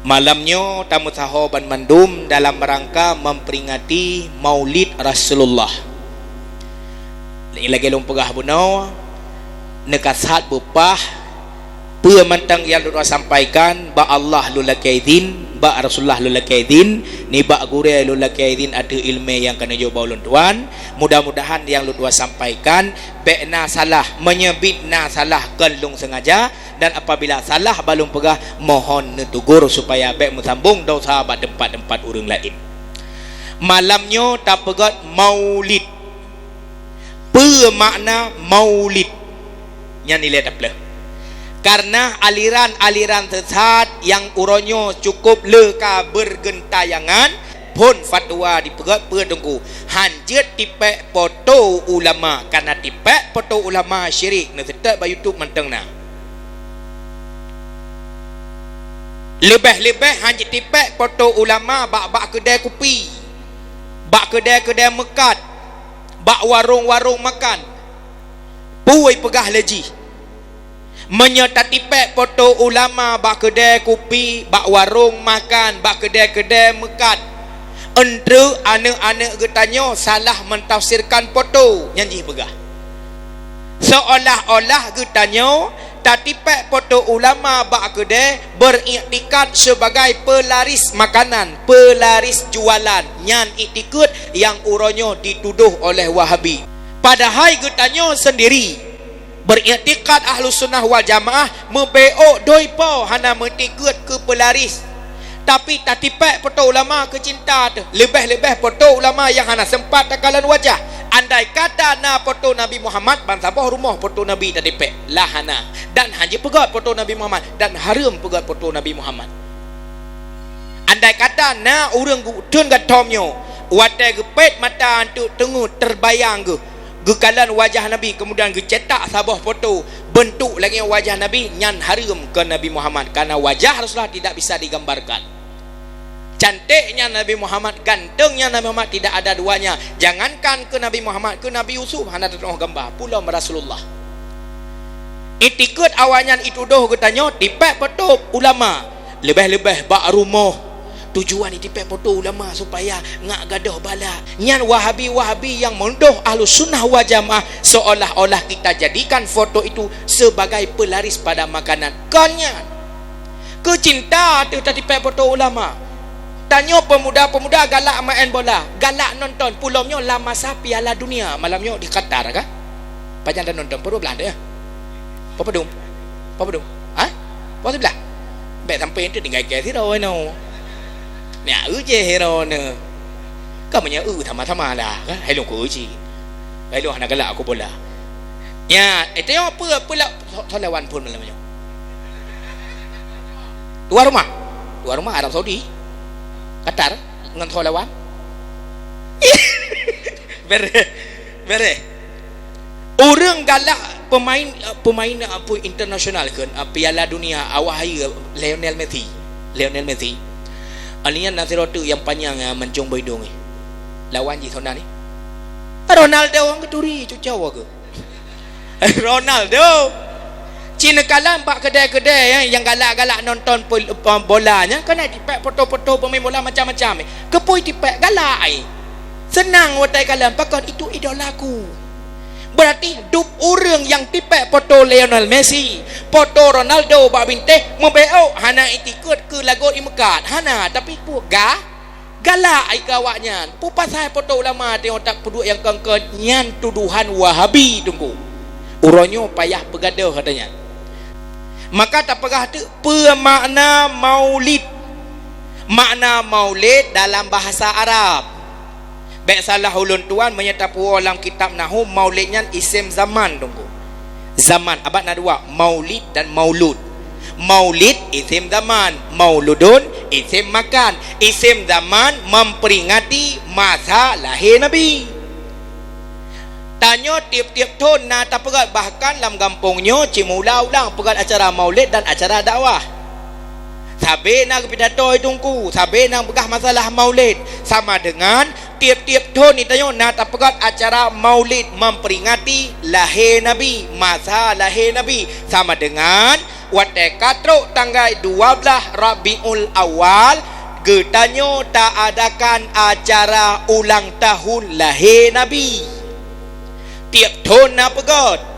Malam nyoe tameusaho banmandum dalam rangka memperingati Maulid Rasulullah. Lagée lôn peugah bunoe, neukasat beupah, peue mantong nyang lôn sampaikan, bak Allah lôn lakée idhin, bak Rasulullah lôn lakée idhin, nibak gurée lôn lakée idhin ateueh iéleumé nyang ka neujok bak ulôn tuan. Mudah-mudahan nyang lôn tuan sampaikan bék na salah, meunyoe bit na salah kon lôn seungaja, dan apabila salah bak lôn peugah, mohon neutugur supaya bék meusambong desya bak teumpat-teumpat ureuëng laén. Malam nyoe tapeugét Maulid. Peue makna Maulid? Nyan ilée tapeuleueh. Kareuna aliran-aliran sesat nyang uroe nyoe cukup le ka bergentayangan, phon fatwa dipeugét peue teungku, hanjeuet tipék poto ulama, kareuna tipék poto ulama syirik, neuseutôt bak YouTube mantong na. Leubeh-leubeh hanjeuet tipék poto ulama bak-bak keudée kupi, bak keudée-keudée meukat, bak warong-warong makan. Peue peugah lé jih? Meunyoe tatipék poto ulama bak keudée kupi, bak warong makan, bak keudée-keudée meukat, eunteuk aneuëk-aneuëk geutanyoe salah mentafsirkan poto, nyan jih peugah. Seolah-olah geutanyoe tatipék poto ulama bak keudée beriktikad sebagai pelaris makanan, pelaris jualan. Nyan iktikeuet nyang uroe nyoe ditudoh oleh Wahabi. Padahai geutanyoe sendiri beriktikad Ahlussunnah wal Jamaah, meubeok doi po hana meutikeuet keu pelaris. Tapi tatipék poto ulama keu cinta teuh, leubeh-leubeh poto ulama nyang hana sempat takalon wajah. Andai kata na poto Nabi Muhammad, bansaboh rumoh poto Nabi tatipék, lah hana. Dan hanjeuet peugét poto Nabi Muhammad, dan hareuem peugét poto Nabi Muhammad. Andai kata na ureuëng gu-, theun gathom nyoe, watée geupét mata anteuk teungeut teubayang geuh, geukalon wajah Nabi, keumudian geucetak saboh poto beuntuk lagée wajah Nabi, nyan hareuem keu Nabi Muhammad, kareuna wajah Rasulullah tidak bisa digambarkan. Cantéknya Nabi Muhammad, gantengnya Nabi Muhammad, tidak ada duanya. Jangankan keu Nabi Muhammad, keu Nabi Yusuf hana teutuoh gamba, peulom Rasulullah. Iktikeuet awaknyan itudoh geutanyoe tipék poto ulama, leubeh-leubeh bak rumoh. Tujuan itipék poto ulama supaya ngak gadôh bala. Nyan Wahabi-Wahabi nyang meudoh Ahlussunnah wal Jamaah seolah-olah kita jadikan foto itu sebagai pelaris pada makanan. Kon nyan. Keu cinta teuh tatipék poto ulama. Tanyoe peumuda-peumuda galak maén bola, galak nonton, peulom nyoe lam masa Piala Dunia malam nyoe di Qatar kan? Pajan dan nonton, pukul dua belas teuh, ya? Papa dum? Papa dum? Ha? Pukul sebelas? Bék sampai teuh tinggai keu sidroe nyoe. Nyak eu jih sidroe nyoe. Ka meunyoe eu sama-sama lah, kan? Hai lôn ku eu cit. Hai lôn hana galak aku bola. Nya, eh, tengok apa, apa lah, so-, so lawan pun malam nyoe. Tuan rumah. Tuan rumah Arab Saudi. Qatar ngon so lawan. Bereh. Bereh. Ureuëng galak pemain, eh, pemain apa internasional kan, eh, Piala Dunia awah hai, eh, Lionel Messi. Lionel Messi. Alian na sidroe teuk nyang panyang, eh, mancung bak idong ni. Lawan jih sona ni. Ronaldo nyang geuturi cucau ke? Ronaldo. Cina kalam bak kedai-kedai, eh, nyang galak-galak nonton pol-, pem-, bola nyan, keuneuk tipék foto-foto pemain bola macam-macam, eh. Keupeue tipék galak, eh. Seunang watée kalam, pakon itu idolaku. Berarti dub ureuëng nyang tipék foto Lionel Messi, foto Ronaldo bak bintéh, meubeok hana itikeuet keu lagot imeukat. Hana, tapi peue ga-, galak ai keu awaknyan. Peue pasai foto ulama teuh otak peuduek nyang kongkon nyan tuduhan Wahabi teungku. Uroe nyoe payah peugadôh ata nyan. Maka tapeugah teuk peue makna maulid. Makna maulid dalam bahasa Arab. Bék salah ulôn tuan meunyoe tapuwoe lam kitab nahwu, maulid nyan isem zaman teungku. Zaman, abad na dua, maulid dan maulud. Maulid isim zaman, mauludun isim makan. Isim zaman memperingati masa lahé Nabi. Tanyoe tiep-tiep thon na tapeugét, bahkan lam gampông nyoe cit meuulang-ulang peugét acara maulid dan acara dakwah. Sabe na geupidato i teungku, sabe na peugah masalah maulid. Sama dengan tiep-tiep thon di tanyoe na tapeugét acara maulid memperingati lahé Nabi, masa lahé Nabi. Sama dengan watée ka trok tanggai dua blaih Rabiul Awal, geutanyoe taadakan acara ulang tahun lahé Nabi. Tiep thon na peugét.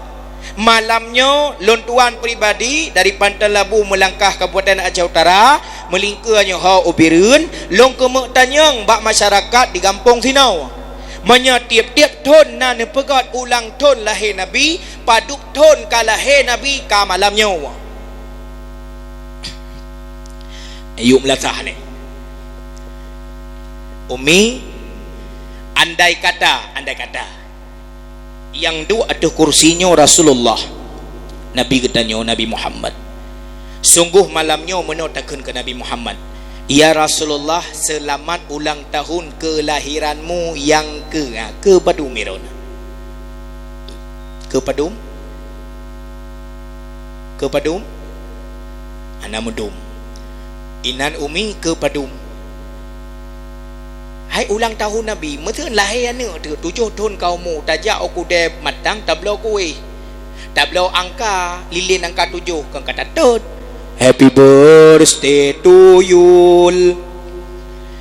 Malam nyoe, lôn tuan pribadi dari Panton Labu Meulangkah Kabupaten Aceh Utara, meulingkeu nyoe ho u Bireuen, lôn keumeuk tanyong bak masyarakat di gampông sinoe. Meunyoe tiep-tiep thon na neupeugét ulang thon lahé Nabi, padub thon ka lahé Nabi ka malam nyoe? Yuk meulasah nyoe. Umi, andai kata, andai kata, nyang duek ateueh kursi nyoe Rasulullah, Nabi geutanyoe, Nabi Muhammad. Sunggoh malam nyoe meunoe takheun keu Nabi Muhammad, "Ya Rasulullah, seulamat ulang tahun keulahiranmu nyang keu, ha, keu padum iron?" Keu padum? Keu padum? Hana meudum. Inan Umi, keu padum? Hai ulang tahun Nabi, meuteun lahé aneuk teuh, tujoh thon ka umu, tajak u keudè matang tabloe kueh. Tabloe angka, lilin angka tujoh, kon ka tatot. Happy birthday to you.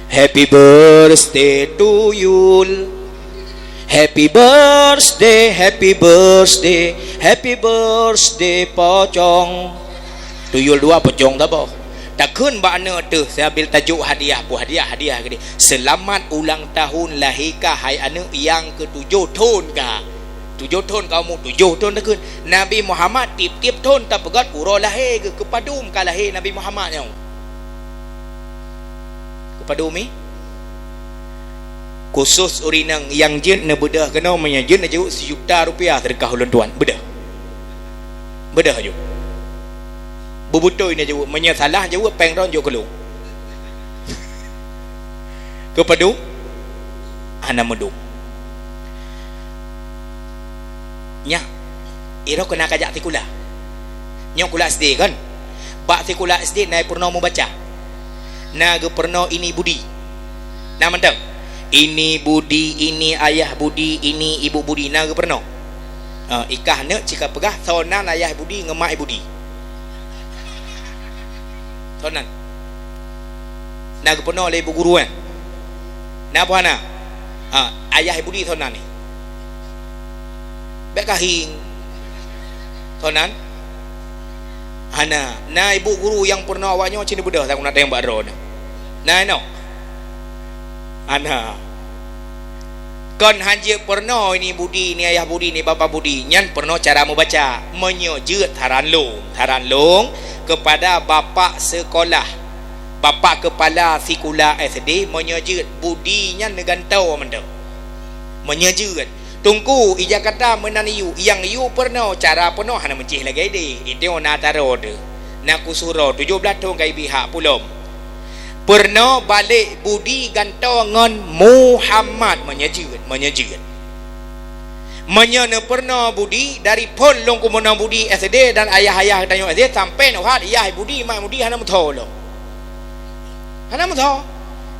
Happy birthday to you. Happy birthday, happy birthday, happy birthday, Pocong. Tuyul dua, Pocong saboh. Takheun bak aneuk teuh, sambil tajok hadiah, peue hadiah, hadiah geude. Seulamat ulang tahun lahé kah, hai aneuk nyang keu tujoh thon kah. Tujoh thon ka umu, tujoh thon takheun. Nabi Muhammad tiep-tiep thon tapeugét uroe lahé geuh, keu padum ka lahé Nabi Muhammad nyoe. Keu padum, eh? Khusos ureueng inong nyang jeuet neubeudôh keunoe, meunyoe jeuet neujaweueb sijuta rupiah seudeukah ulôn tuan. Beudôh. Beudôh aju. Beubeutôi neujaweueb, meunyoe salah jaweueb, péng droen jok keu lôn. Keu padum? Hana meudum. Nyak, irok keunan kajak sikula. Nyoe sikula S D kan? Bak sikula S D na peurunoe meubaca. Na geupeurunoe ini budi. Na mantong. Ini budi, ini ayah budi, ini ibu budi. Na geupeurunoe. Ha, ikah neuk cit ka peugah, soe nan ayah budi ngon mak budi. Soe nan. Na geupeurunoe lé ibu guru, eh? Na peue hana? Ha, ayah budi soe nan ni? Bék kahieng. Soe nan? Hana. Na ibu guru nyang peurunoe awak nyoe cit neubeudôh, takheun na teueng bak droeneuh. Na inoe? Hana. Kon hanjeuet peurunoe ini budi, ini ayah budi, ini bapak budi. Nyan peurunoe cara meubaca. Meunyoe jeuet saran lôn, saran lôn kepada bapak sekolah, bapak kepala sikula S D, meunyoe jeuet budi nyan neugantoe mantong. Meunyoe jeuet, Teungku, i Jakarta meunan yue, nyang yue peurunoe, cara peurunoe hana meucéh lagée deh. Itu na taro deh. Na kusuroe tujoh blaih thon ka ibi hak pulom. Peurunoe balek budi gantoe ngon Muhammad, meunyoe jeuet, meunyoe jeuet. Meunyoe neupeurunoe budi dari phon lôn keumeunang budi S D dan ayah-ayah tanyoe S D sampai neuhat yah budi, mak budi hana meusoe lom. Hana meusoe.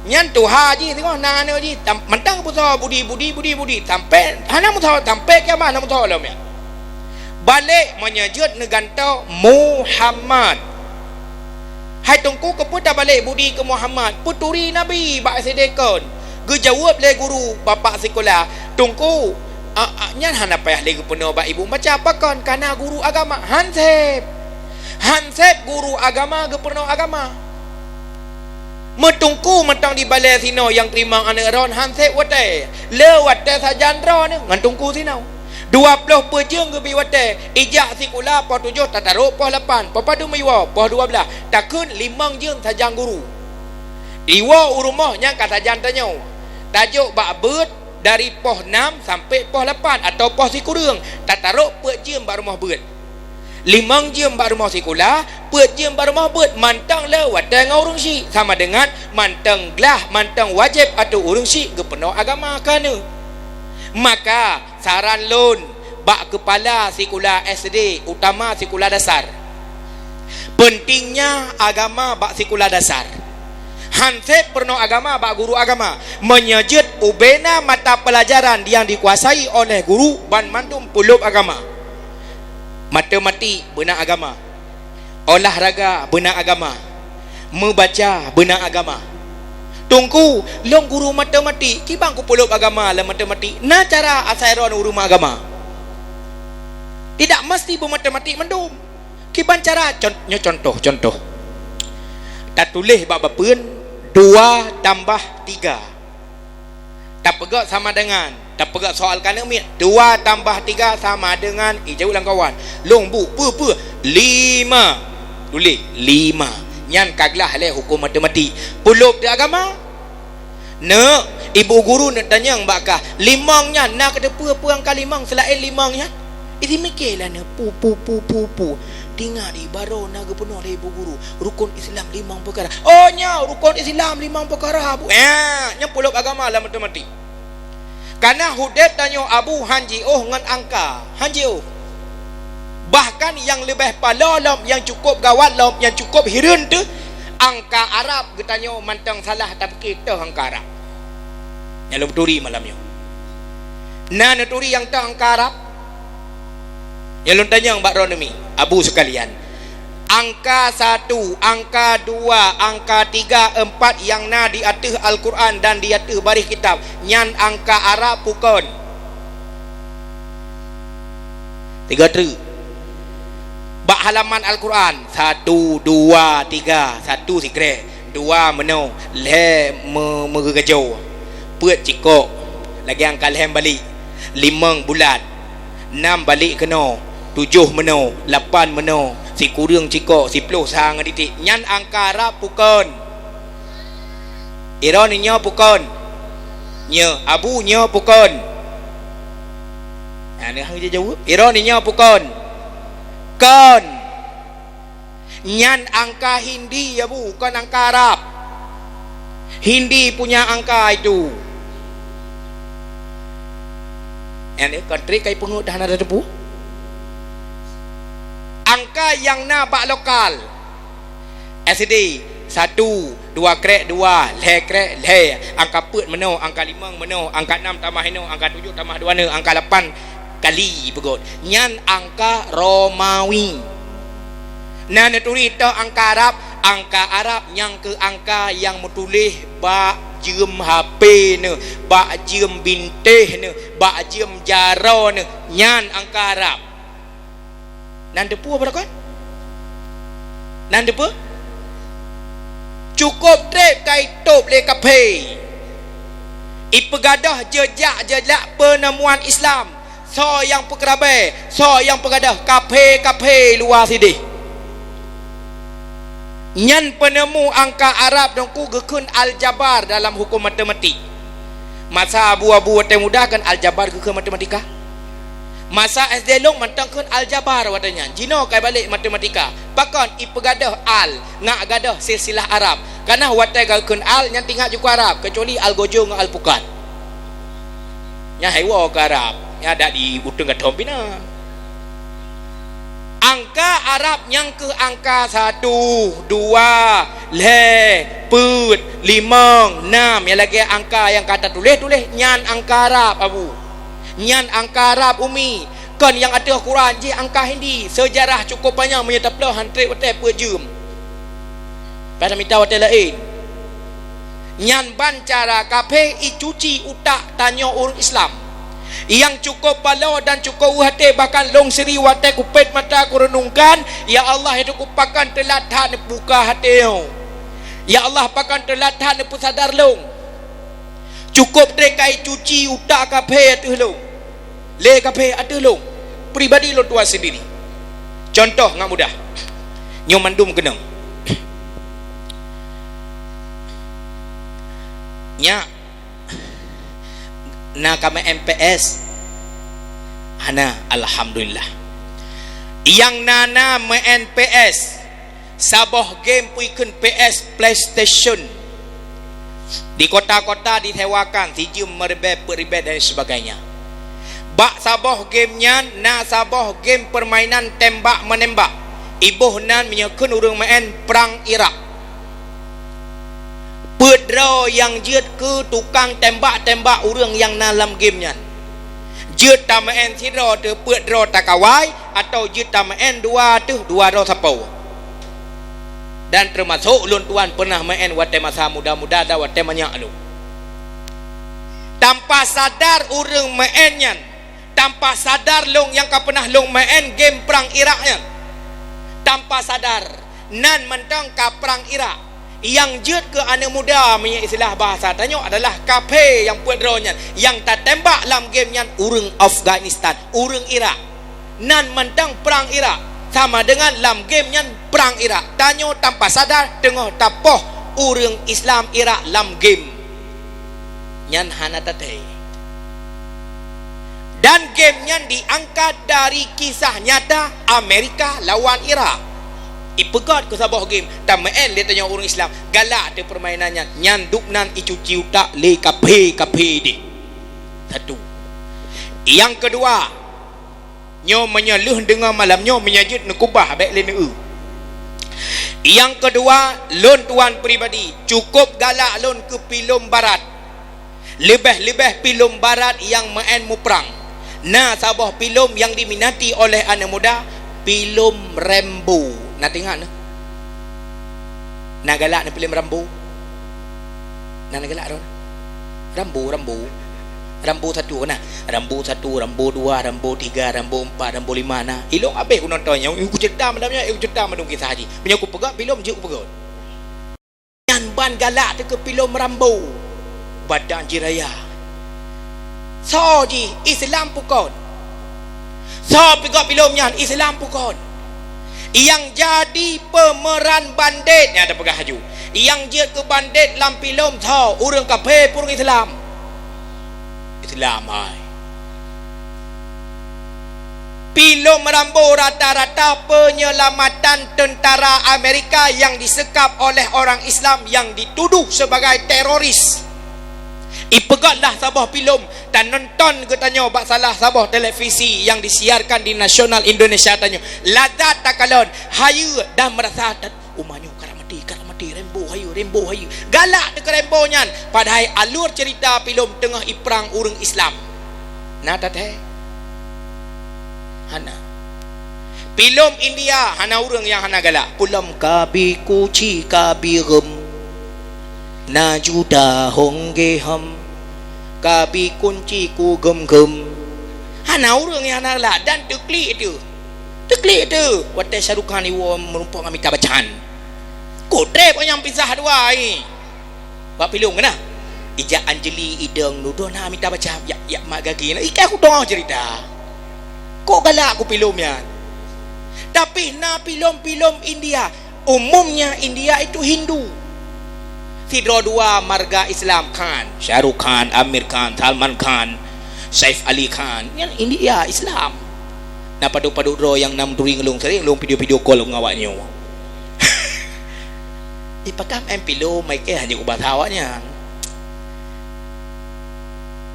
Nyan tuha jih teungoh na aneuk jih, tam-, mantong peusoe budi, budi, budi, budi, sampai hana meusoe, sampai kiamat hana meusoe lom nyan. Balek meunyoe jeuet neugantoe Muhammad. Hai Teungku, keupeue tabalek budi keu Muhammad? Peuturi Nabi bak S D kon. Geujaweueb lé guru bapak sikula, "Teungku, a, a, nyan hana payah lé geupeurunoe bak ibu baca, pakon? Kana guru agama." Hanseb. Hanseb guru agama geupeurunoe agama. Meuteungku mantong di balée sinoe nyang teurimong aneuk droen hanseb watée. Le watée sajan droeneuh ngon teungku sinoe. Dua ploh peuet jeuem geubi watée, ijak sikula poh tujoh tatarok poh lapan, poh padum iwoe poh dua blaih, takheun limong jeuem sajan guru. Iwoe u rumoh nyang ka sajan tanyoe. Tajok bak beuet dari poh nam sampai poh lapan atau poh sikureueng, tatarok peuet jeuem bak rumoh beuet. Limong jeuem bak rumoh sikula, peuet jeuem bak rumoh beuet, mantong le watèe ngon ureueng syiek, sama deungon mantong glah, mantong wajéb ateueh ureueng syiek geupeurunoe agama keu aneuk. Maka, saran lôn bak keupala sikula S D, utama sikula dasar, peuntingnya agama bak sikula dasar. Han sép peurunoe agama bak guru agama. Meunyoe jeuet ubena mata pelajaran nyang dikuasai oleh guru, banmandum peulôb agama. Matematik beuna agama. Olahraga beuna agama. Meubaca beuna agama. Teungku, lôn guru matematik, kiban kupeulôb agama lam matematik. Na cara asai droeneuh ureueng meuagama. Tidak mesti beumatematik mandum. Kiban cara, con-, nyoe contoh, contoh. Tatuléh bak bapeuen, dua tambah tiga. Tapeugah sama dengan, tapeugah soal ka neuk miet, dua tambah tiga sama dengan, ijaweueb lam kawan. Lôn bu, peue, peue? Lima. Tuléh, lima. Nyan ka glah lé huköm matematik. Peulôb di agama. Neuk, ibu guru neuk tanyong bak kah, limong nyan na keuteupeue peue angka limong seulaén limong nyan? Isi miké lah neuk, pu, pu, pu, pu, pu. Teuingat ibaroe na geupeurunoe lé ibu guru, rukon Islam limong peukara. Oh, nyoe rukon Islam limong peukara, Bu. Eh, nyan peulôb agama lam matematik. Kana udép tanyoe Abu han jiôh ngon angka, han jiôh. Bahkan nyang leubeh paloe lom, nyang cukôp gawat lom, nyang cukôp hireuen teuh, angka Arab geutanyoe mantong salah tapike toh angka Arab. Nyang lôn turi malam nyoe. Na neuturi nyang toh angka Arab? Nyang lôn tanyong bak droeneuh mi, Abu sekalian. Angka satu, angka dua, angka tiga, empat nyang na di ateueh Al-Quran dan di ateueh baréh kitab, nyan angka Arab bukon? Tiga treuk. Bak halaman Al-Quran, satu, dua, tiga, satu sikrek, dua meunoe, lhèe me-, meugeugajoe, peuet cikok, lagèe angka lhèe balek, limong bulat, nam balek keunoe, tujoh meunoe, lapan meunoe, sikureueng cikok, siploh sa ngon titik. Nyan angka Arab bukon? Droeneuh nyoe bukon? Nyoe, Abu, nyoe bukon? Nah, neuh jaweueb. Droeneuh nyoe bukon? Kon. Nyan angka Hindi, ya Bu, kon angka Arab. Hindi punya angka itu. Nyan, eh, kon treuk ka ipeungeuet dah na teupeue. Angka nyang na bak lokal. S D, satu, dua krek dua, lhèe krek lhèe, angka peuet meunoe, angka limong meunoe, angka nam tamah inoe, angka tujoh tamah dua neuk, angka lapan kali peugöt. Nyan angka Romawi. Na neuturi toh angka Arab, angka Arab nyang keu angka nyang meutuléh bak jeuem H P neuh, bak jeuem bintéh neuh, bak jeuem jaroe neuh, nyan angka Arab. Nan teupeue bak droe kon? Nan teupeue? Cukôp trép ka itôb lé kaphé. Ipeugadôh jeujak-jeujak peuneumuan Islam. Soe nyang peukeurabée, soe nyang peugadôh, kaphé-kaphé luwa sideh. Nyan peuneumu angka Arab Teungku geukheun aljabar dalam huköm matematik. Masa abu-abu watée muda kan aljabar geukheun matematika. Masa S D lôn mantong kheun aljabar watée nyan. Jinoe kai balek matematika. Pakon ipeugadôh al, ngak gadôh silsilah Arab. Kareuna watée geukheun al nyan teuingat jukuk Arab, keucuali al gojo ngon al pukat. Nyan hai woe keu Arab. Nyan adak di uteuen gathom pih na. Angka Arab nyang keuh angka satu, dua, lhée, peuet, limong, nam, nyang lagée angka nyang ka tatuléh-tuléh, nyan angka Arab, Abu. Nyan angka Arab umi. Kon nyang ateueh Quran jih angka Hindi. Seujarah cukôp panyang meunyoe tapeuloh han trép watée peuet jeuem. Pada mita watée laén. Nyan ban cara kaphé icuci utak tanyoe ureuëng Islam. Nyang cukôp balo dan cukôp weueh até, bahkan lôn siri watée kupét mata kureunungkan, "Ya Allah, itu ku pakon teulat that neubuka até nyoe. Ya Allah, pakon teulat that neupeusadar lôn." Cukôp trép ka icuci utak kaphé ateueh lôn. Lé kaphé ateueh lôn, pribadi lôn tuan sendiri. Contoh ngat mudah. Nyoe mandum keunong. Nyak, na kamoe M P S? Hana, alhamdulillah. Nyang na-na meu'en P S, saboh game pih kheun P S, PlayStation. Di kota-kota disewakan, sijeuem meuribèe, peuet ribèe dan sebagainya. Bak saboh game nyan na saboh game permainan tembak-menembak. Iboh nan meunyoe kheun ureuëng meu'en Prang Irak. Peuet droe nyang jeuet keu tukang tembak-tembak ureuëng nyang na lam game nyan. Jeuet tameu'en sidroe teuh peuet droe takawai, atawa jeuet tameu'en dua teuh dua droe sapo. Dan teumasok lôn tuan peunah meu'en watée masa muda-muda dan watée manyak lôn. Tanpa sadar ureuëng meu'en nyan, tanpa sadar lôn nyang ka peunah lôn meu'en game Prang Irak nyan. Tanpa sadar, nan mantong ka Prang Irak. Nyang jeuet keu aneuëk muda, meunyoe istilah bahasa tanyoe adalah kaphé nyang peuet droe nyan. Nyang tatembak lam game nyan ureuëng Afghanistan, ureuëng Irak. Nan mantong Prang Irak, sama deungon lam game nyan Prang Irak. Tanyoe tanpa sadar teungoh tapoh ureuëng Islam Irak lam game. Nyan hana tathée. Dan game nyan diangkat dari kisah nyata Amerika lawan Irak. Ipeugét keu saboh game, tameu'en lé tanyoe ureuëng Islam, galak teuh peurmainan nyan, nyan dub nan icuci utak lé kaphé-kaphé deh. Satu. Nyang keudua, nyoe meunyoe lheueh deungoe malam nyoe, meunyoe jeuet neukubah bék lé neueu. Nyang keudua, lôn tuan pribadi, cukôp galak lôn keu filem barat. Leubeh-leubeh filem barat nyang meu'en muprang. Na saboh filem nyang diminati oleh aneuëk muda, filem Rambo. Na teuingat neuh? Na galak neuh filem Rambo? Na, na galak droe? Rambo, Rambo. Rambo satu na. Rambo satu, Rambo dua, Rambo tiga, Rambo empat, Rambo lima na. Ilôn habéh kunonton nyoe, kuceurita malam nyoe, kuceurita mandum kisah jih. Meunyoe kupeugét filem jeuet kupeugét. Nyan ban galak teuh keu filem Rambo. Badan jih raya. Soe jih? Islam bukon. Soe peugét filem nyan? Islam bukon. Nyang jadi pemeran bandét, nyan tapeugah laju. Nyang jeuet keu bandét lam filem soe? Ureuëng kaphé peue ureuëng Islam? Islam hai. Filem Rambo rata-rata penyelamatan tentara Amerika yang disekap oleh orang Islam yang dituduh sebagai teroris. Ipeugét lah saboh filem, tanonton geutanyoe bak salah saboh televisi yang disiarkan di nasional Indonesia tanyoe. Lazat takalon, hayeue dan meurasa ta- Uma nyoe ka maté, ka maté, Rambo hayeue, Rambo hayeue. Galak teuh keu Rambo nyan, padahai alur ceurita filem teungoh iprang ureuëng Islam. Na tathée? Hana. Filem India hana ureuëng nyang hana galak. Pulam kabi kuci kabi gem. Na juda hong ge ham. Kabi kunci ku gem-gem. Hana ureuëng nyang hana galak dan teuklik teuh. Teuklik teuh. Watée Shah Rukh Khan iwoe meurumpok ngon Amitabh Bachchan. Kok treb nyang pisah dua ai. Bak filem keunan. Ijak Anjali idong nudoh na Amitabh Bachchan yak, yak mak gaki na. Ikai kudoh cerita. Kok galak ku filem nyan. Tapi na filem-filem India. Umumnya India itu Hindu. Sidroe dua marga Islam Khan, Shah Rukh Khan, Aamir Khan, Salman Khan, Saif Ali Khan. Nyan India Islam. Na padub-padub droe nyang nam turi ngon lôn sering lôn video-video call ngon awak nyoe. Ipakam em pilo mai ke hanya ubasa awak nyan.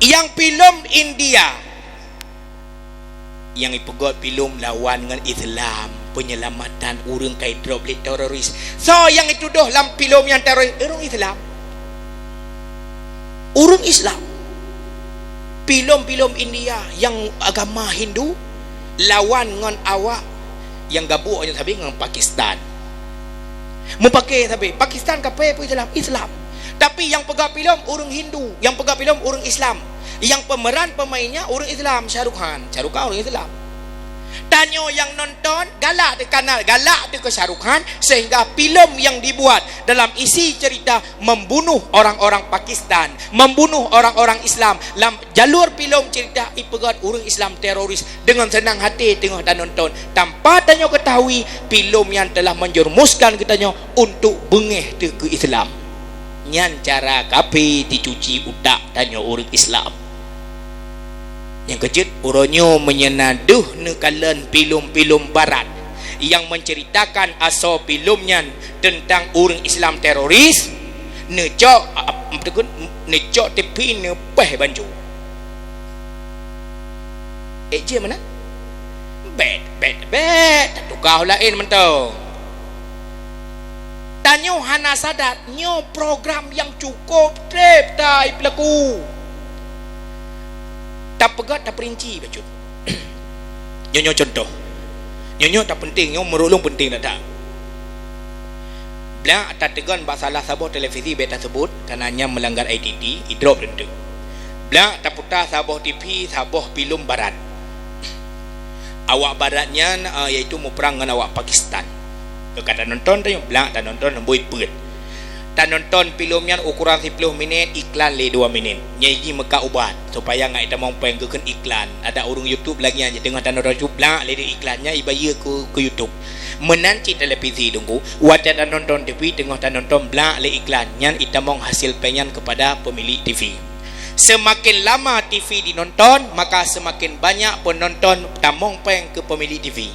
Yang filem India nyang ipeugét filem lawan ngon Islam, penyelamatan ureuëng ka idrop lé teroris. Soe nyang itudoh lam filem nyang teroris? Ureuëng Islam. Ureuëng Islam. Filem-filem India nyang agama Hindu lawan ngon awak nyang gabuk nyan sabe ngon Pakistan. Mupake sabe, Pakistan kape peue Islam? Islam. Tapi nyang peugah filem ureuëng Hindu, nyang peugah filem ureuëng Islam. Nyang pemeran pemainnya ureuëng Islam, Shah Rukh Khan. Shah Rukh Khan ureuëng Islam. Tanyoe nyang nonton, galak teuh kanal, galak teuh keu Shah Rukh Khan, sehingga filem nyang dibuat dalam isi cerita membunuh orang-orang Pakistan, membunuh orang-orang Islam. Lam jalur filem cerita ipeugét ureuëng Islam teroris, dengan senang hati teungoh tanonton. Tanpa tanyoe ketahui, filem nyan telah menjerumuskan geutanyoe untuk beungéh teuh keu Islam. Nyan cara kape dicuci utak tanyoe ureuëng Islam. Nyang keujeuet, uroe nyoe meunyoe na deuh neukalon filem-filem barat nyang menceritakan asoe filem nyan teuntang ureuëng Islam teroris, neucok, ap-, ap-, neucok T V neupeh bancu. Eh, jeuet meunan? Bèk, bèk, bèk, tatuka laén mantong. Tanyoe hana sadar, nyoe program nyang cukôp trép that peulaku. Tapeugah, tapeurinci bacut. Nyoe, nyoe contoh. Nyoe, nyoe tapeunteng, nyoe meurulung peunteng that-that. Blah tateugon bak salah saboh televisi, bèk taseubut, karena nyan meulanggar I T T, idrop teuntu. Blah taputa saboh T V, saboh filem barat. Awak barat nyan, eh, yaitu muprang ngon awak Pakistan. Keu ka tanonton tanyoe, blah tanonton lom bui peuet. Tanonton filem nyan ukuran siploh minét, iklan lé dua minét. Nyan jih meuka ubat, supaya ngat itamong péng geukheun iklan. Adak ureuëng YouTube lagèe nyan, teungoh tanonton YouTube, blah lé iklan nyan ibayeue keu, keu YouTube. Meunan cit televisi Teungku, watèe tanonton T V teungoh tanonton, blah lé iklan, nyan itamong hasil péng nyan keupada pemilik T V. Seumaken lama T V dinonton, maka seumaken banyak peunonton tamong péng keu pemilik T V.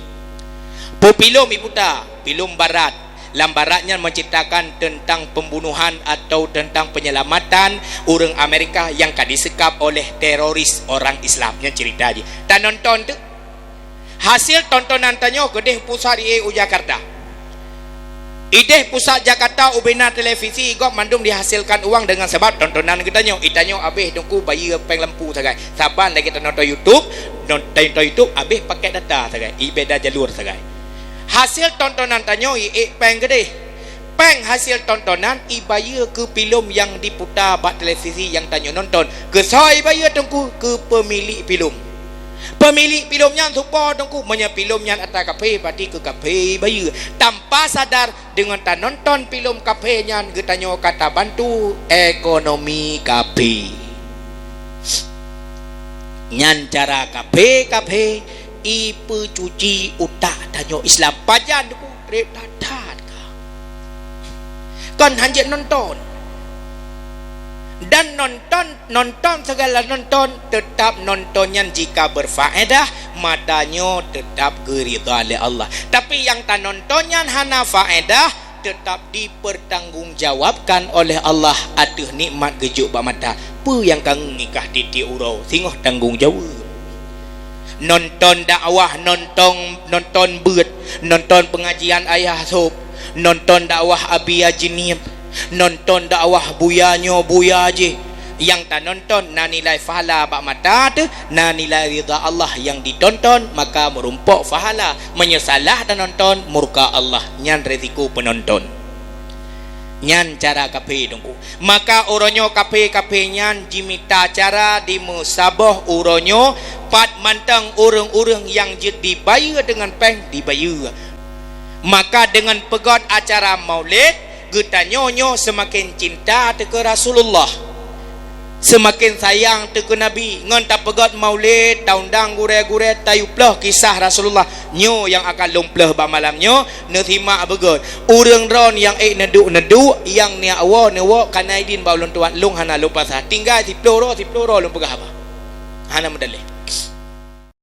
Peue filem iputa, filem barat. Lam barat nyan menceritakan tentang pembunuhan atau tentang penyelamatan ureuëng Amerika nyang ka diseukab oleh teroris orang Islam. Nyan cerita jih. Tanonton tu. Hasil tontonan tanyoe keudeh pusat ié u Jakarta. Ideh pusat Jakarta ubena televisi, gob mandum dihasilkan uang dengan sebab tontonan geutanyoe. Itanyoe abéh Teungku bayeue péng lampu sagai. Saban lagèe tanonton YouTube, non-, tanonton YouTube abéh paket data sagai. Ibeda jalur sagai. Hasil tontonan tanyoe ié péng keudeh. Péng hasil tontonan ibayeue keu filem nyang diputa bak televisi nyang tanyoe nonton. Keu soe ibayeue Teungku? Keu pemilik filem. Pemilik filem nyan supo Teungku, meunyoe filem nyan atra kafé, berarti keu kafé ibayeue. Tanpa sadar, deungon tanonton filem kafé nyan, geutanyoe ka tabantu ekonomi kafé. Nyan cara kafé-kafé ipeucuci utak tanyoe Islam. Pajan Teungku? Trép that-that ka. Kon hanjeuet nonton. Dan nonton, nonton segala nonton, tetap nonton nyan jika berfaedah, mata nyoe tetap geuridha lé Allah. Tapi nyang tanonton nyan hana faedah, tetap dipertanggungjawabkan oleh Allah ateueh nikmat geujok bak mata. Peue nyang ka ngieng i kah tiep-tiep uroe, singoh tanggong jaweueb. Nonton dakwah, nonton, nonton beuet, nonton pengajian Ayah Sop, nonton dakwah Abi Haji Nip, nonton dakwah buya nyoe buya jih. Nyang tanonton na nilai pahala bak mata teuh, na nilai ridha Allah nyang ditonton, maka meurumpok pahala. Meunyoe salah tanonton, murka Allah. Nyan resiko penonton. Nyan cara kafé Teungku. Maka uroe nyoe kafé-kafé nyan jimita cara dimeusaboh uroe nyoe, pat mantong ureuëng-ureuëng nyang jeuet dibayeue deungon péng dibayeue. Maka deungon peugöt acara Maulid, geutanyoe nyoe seumaken cinta teuh keu Rasulullah. Seumaken sayang teuh keu Nabi, ngon tapeugöt Maulid, taundang gurée-gurée, tayue ploh kisah Rasulullah. Nyoe nyang akan lôn ploh bak malam nyoe, neusimak beugöt. Ureuëng droe nyang ék neuduek-neuduek, nyang neujak woe neuwoe, kana idin bak ulôn tuan, lôn hana lôn pasah. Tinggai siploh droe, siploh droe lôn peugah haba. Hana meudaleh.